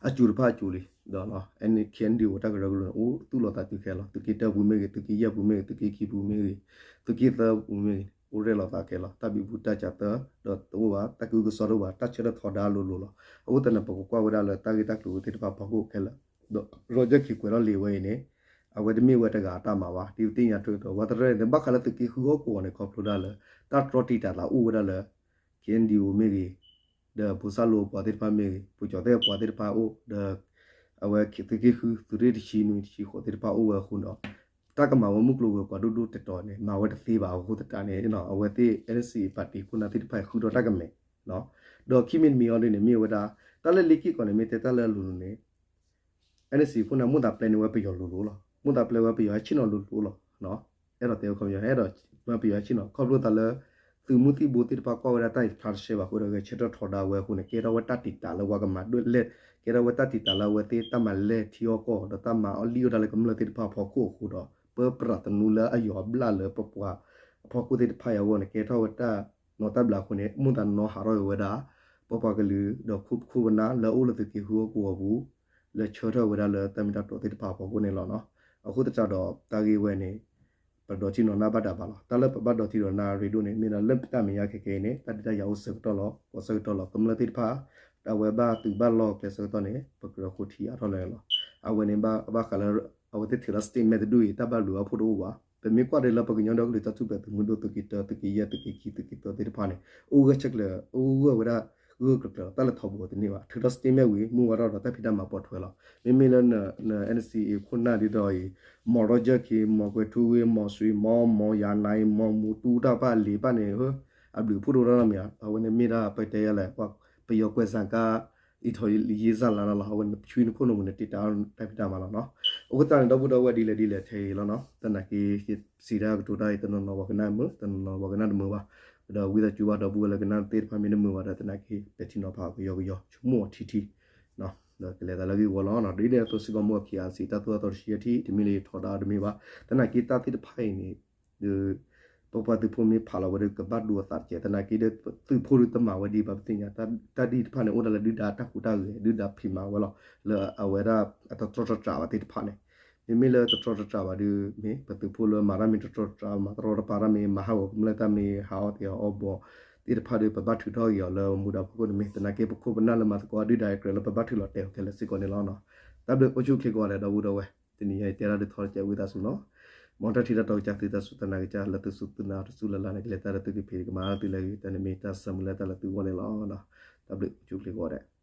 အစိၤတဖၣ်အစိၤလံ ဒီး ခဲအံၤဒ်ဝဲတၢ်ကရၢကရိန့ၣ် အိၣ်သူၣ်လီၤသးတုၤခဲလီၤ သုးက့တၢပူၤမ့ၢ်ဂ့ၤ သုးက့ယဲၢ်ပူၤမ့ၢ်ဂ့ၤ သုးက့သၢပူၤမ့ၢ်ဂ့ၤ သုးက့သၢပူၤမ့ၢ်ဂ့ၤ အိၣ်ရဲၣ်လီၤသးခဲလီၤ တၢ်ဘံဘူတၢ်စးသၢ ဒီးတအိၣ်ဘၣ် တၢ်ကဟုကစီၣ်တအိၣ်ဘၣ် တၢ်ဆၢထၢၣ်ထီဒါလိၤလိၤလီၤ. အဃိသတးန့ၣ် ပကကွၢ်ဝဲဒၣ်လၢတၢ်ဂ့ၢ်တၢ်ကျိၤသ့ၣ်တဖၣ်ဖီခိၣ်ခဲလၢာ် ဒီး Roger Khin ကွဲးထီၣ်လံာ်ဝဲအံၤန့ၣ် အဝဲတမ့ၢ်ဝဲတဂၤအတၢ်မၤဘၣ် ဒ်ပသ့ၣ်ညါထွဲဒီး ဝဲတရၢၣ်န့ၣ် ဘၣ်ဃးလၢသုးက့ဃုဟီၣ်ကဝီၤန့ၣ် ခီဖျိဒၣ်လၢ တၢ်တြီတံာ်တာ်သးအိၣ်ဝဲဒၣ်လၢ KNDO မ့ၢ်ဂ့ၤ, ဒီးဘိၣ်စၣ်လိအပှၤသ့ၣ်တဖၣ်မ့ၢ်ဂ့ၤ, ပူၤကၠီၤသဲၣ်အပှၤသ့ၣ်တဖၣ်အိၣ်, ဒီး အဝဲသုးက့ဃု သုးရ့ၣ်တဆံနွံတဆံဃိးသ့ၣ်တဖၣ်အိၣ်ဝဲအဃိဒီး တၢ်ကမၤဝဲမုၢ်ကျိၤဝဲၤကွာ်ဒိၣ်ဒိၣ်တဲာ်တဲာ်န့ၣ် မၤဝဲတသ့ဘၣ်အဃိသတးန့ၣ် အဝဲသ့ၣ် NCA ပၣ်တံၣ်ခိၣ်နၢ်သ့ၣ်တဖၣ်ဃုထီၣ်တၢ်ကမဲာ်, ဒီးခံမံၤတမံၤအံၤဒ်န့ၣ် မ့ၢ်ဝဲဒၣ် တၢ်လၢလ့ၢ်က့ၢ်ကီးန့ၣ် မ့ၢ်တဲတၢ်လၢအလိၤလိၤန့ၣ် NCA ခိၣ်နၢ် မိၣ်သးပျဲန့ၢ်ဝဲပယီၤလိၤလိၤလီၤ. မိၣ်သးပျဲဝဲပယီၤဟဲဆ့ၣ်နီၤလိၤလိၤလီၤ. အဲၣ်ဒိးတဲဝဲခီပညီ အဲၣ်ဒိးမၢပယီၤဟဲဆ့ၣ်နီၤ ခီဖျိသးလၢ သုးမုၢ်သံၣ်ဘိသ့ၣ်တဖၣ်ကွၢ်ဝဲဒၣ်တၢ်ဖျါတဆှဲဘၣ်အဃိဒီး ဂဲၤဆၢထၢၣ်ထီဒါဝဲအဃိန့ၣ် ကဲထီၣ်ဝဲတၢ်တံာ်တာ်လၢပှၤကမၤဒိၣ်လဲၣ်, ကဲထီၣ်ဝဲတၢ်တံာ်တာ်လၢအဝဲသ့ၣ်တၢ်မၤလဲၢ်ထံအီၣ်ကီၢ် ဒီးတၢ်မၤအီၣ်လံၣ်အီၣ်တၢ်လၢကမျၢၢ်သ့ၣ်တဖၣ်အဖီခိၣ်အဃိဒီး ပၢပြးသနူလၢအယီၤအဘျၣ်လၢပပှၤအဖီခိၣ်သ့ၣ်တဖၣ်အံၤအဂီၢ်န့ၣ် ကဲထီၣ်ဝဲတၢ်နီၢ်တၢ်ဘျးအဃိန့ၣ် မိၣ်သးနီၢ်ဟးထီၣ်က့ၤဝဲဒၣ် ပပှၤကလုာ် ဒီးခိၣ်ခိၣ်ပနၢ်လၢအအိၣ်လၢသုးက့ဃုအကဝီၤပူၤ လၢဆၢထၢၣ်ဝဲဒၣ်လၢတၢ်မ့ၢ်တၢ်တီသ့ၣ်တဖၣ်အဖီခိၣ်န့ၣ်လီၤ. အဃိသတးဒီး တၢ်ဂ့ၢ်ဝဲန့ၣ် ပဒိးထံၣ်နီၢ်နၢ်ဘၣ်တၢ်ဘၣ်လီၤ. တၢ်လၢပဘၣ်ဒိးထံၣ်နီၢ်နၢ်ရ့ဒိၣ်န့ၣ် မ့ၢ်ဒၣ်လၢတၢ်မဲာ်ညါခဲကနံၣ်အံၤန့ၣ် တၢ်ဒုးတၢ်ယၤအိၣ်ဆၢကတီၢ်လီၤ. ကိးဆၢကတီၢ်လီၤ. ကမျၢၢ်သ့ၣ်တဖၣ် တၢ်ဝဲဘၣ်သုးဘၣ်လီၢ်ကျဲဆၢကတီၢ်န့ၣ် ပကြၢးဃိထံအါထီၣ်လၢၤလီၤ. အဝဲန့ၣ်ဘၣ်ဃးလၢ အဝဲသ့ၣ်ထုးလီၤ statement တဒူၣ်အံၤ တၢ်ဘၣ်ဘျုးဘၣ်ဖှိၣ်တအိၣ်ဘၣ်. ပမ့ၢ်ကွၢ်ဒ်လၢပကညီဒီကလုာ်တၢ်ထူၣ်ဖျဲးသုးမုၢ်ဒိၣ် သုးက့တၢ သုးက့ယဲၢ် သုးက့ခံ သုးက့သၢသ့ၣ်တဖၣ်န့ၣ် အိၣ်ဂၢၢ်ဆၢကျၢၤ အိၣ်ဂၢၢ်ဝဲဒၣ် ဂၢၢ်ကျၢၤကျၢၤ တၢ်လဲၤထီဘိတန့ၢ်ဘၣ်. ထုးထီၣ် statement ဝံၤ မုၢ်ဝါထီၣ်ဒီး တၢ်ဖံးတၢ်မၤပိာ်ထွဲလီၤ. မ့မ့ၢ်လၢ NCA ခိၣ်နၢ်ဒ်သိးအံၤ မီၤရီၣ်ကၠၢၣ်ခံ မီၤကွဲၤထူဝ့ မီၤစွံ မီၤမီၤယၤနၤအံၤ မီၤမူတူၢ်တၢ်ပာ်လံာ်ပာ်န့ၣ် အဘျုးအဖှိၣ်တအိၣ်နီတမံၤဧါ. အဝဲန့ၣ်မ့ၢ်ဒၣ်ပတဲယဲလဲၣ် ပယီၤကွဲးစၣ်ကါ အံးထီၣ်ယ့ၣ်စၣ်လါလီၤ. အဝဲန့ၣ် ဆူနခိၣ်နူာ်ပူၤန့ၣ် တံာ်တာ်တၢ်ဖံးတၢ်မၤလီၤနီၤ. အဃိသတးန့ၣ် ဒီပုၢ်ဒီဝဲၢ်ဒ်လဲၣ်ဒ်လဲၣ်ထဲအံၤလီၤနီၤ. သနာ်က့ စံးတၢ်ကတိၤတၢ်အံၤ တနီၤနီၤပှၤကနၣ်မုာ် တနီၤနီၤပှၤကနၣ်တမုာ်ဘၣ်. ဒီးဝံသးစူၤဘၣ်ဒီပုၢ်ဝဲၢ်လၢကနၣ်သ့ၣ်တဖၣ်မ့ၢ်တမုာ်ဘၣ်ဒီး သနာ်က့ ပဲာ်ထံနီၤဖးကယီကယီ ဆိကမိၣ်အီၤထံထံ ဒီးကလဲၤသးလၢဂ့ၢ်ဝီလီၤနီၤ. ဒ်န့ၣ်အသိးစ့ၢ်ကီး မ့ၢ် KIC တၢ်သိၣ်တၢ်သီတဆံယဲၢ်ထံၣ် တမ့ၢ်လၢယထီဒါတမ့ၢ်ဘၣ်. သနာ်က့တၢ်သ့ၣ်တဖၣ်အံၤန့ၣ် ဒီး ပပှၤသုးဖိမ့ၢ်ဖးလီၤဝဲဒီး ကဘၣ်ဒိအသးတက့ၢ်. သနာ်က့ဒီး သုးဖိဒီးတမၤဝဲဒ်ဘၣ်ပသ့ၣ်ညါ တၢ်ဒ်တဖၣ်န့ၣ် အိၣ်ဒၣ်လၢဒုၣ်ဒါတၢ်ဟူးတၢ်ဂဲၤ ဒုၣ်ဒါဖံးမၤဝဲလီၤ. လၢအဝဲဒၣ်အတတြီတတြးဘၣ်သ့ၣ်တဖၣ်န့ၣ် မ့မ့ၢ်လၢတတြီတတြးဘၣ်ဒီး မ့ၢ်ပသုးဖိလၢမၤတၢ်မ့ၢ်တတြီတတြး မၤတရီတပါတၢ်မ့ၢ် မၤဟးဂီၤကမျၢၢ်တၢ်မ့ၢ် ဟးအီၣ်သ့ၣ်အီဘီၣ်သ့ၣ်တဖၣ်ဒီး ပဘၣ်ထုးထီၣ်က့ၤအီၤလၢမူဒါဖီခိၣ်န့ၣ်မ့ၢ် သနာ်က့ပခိၣ်ပနၢ်လၢမၤသကိးဒုၣ်ဒါအကြၢးလၢ ပဘၣ်ထုးလီၤတဲာ်အီၤခဲလၢာ်စ့ၢ်ကီးန့ၣ်လီၤနီၤ. တၢ်ဘျုးအိၣ်ဆူၣ်အိၣ်ချ့ကိးဂၤဒဲး ဒီပုၢ်ဒီဝဲၢ် တနံၤအံၤတဲတၢ်ဒုးထီတကဲး ဝံသးစူၤနီၤ. မ်တၢ်ထံၣ်တၢ်တီကစၢ် သုတၢ်စူၢ်တၢ်နာ်ကစၢ် လၢသုစူၢ်သုနာ်တစူၢ်လၢ်လၢ်န့ၣ် ကလဲၤတၢ်ဒီးသုကဖံးကမၤလၢသုလၢအဂ့ၤ တၢ်န့ၣ်မ့ၢ်တၢ်ဆၢမုၢ်လၢ်တၢ်လၢသုဂီၢ်န့ၣ်လီၤ. တၢ်ဘျုးအိၣ်ဆူၣ်အိၣ်ချ့ကိးဂၤဒဲး.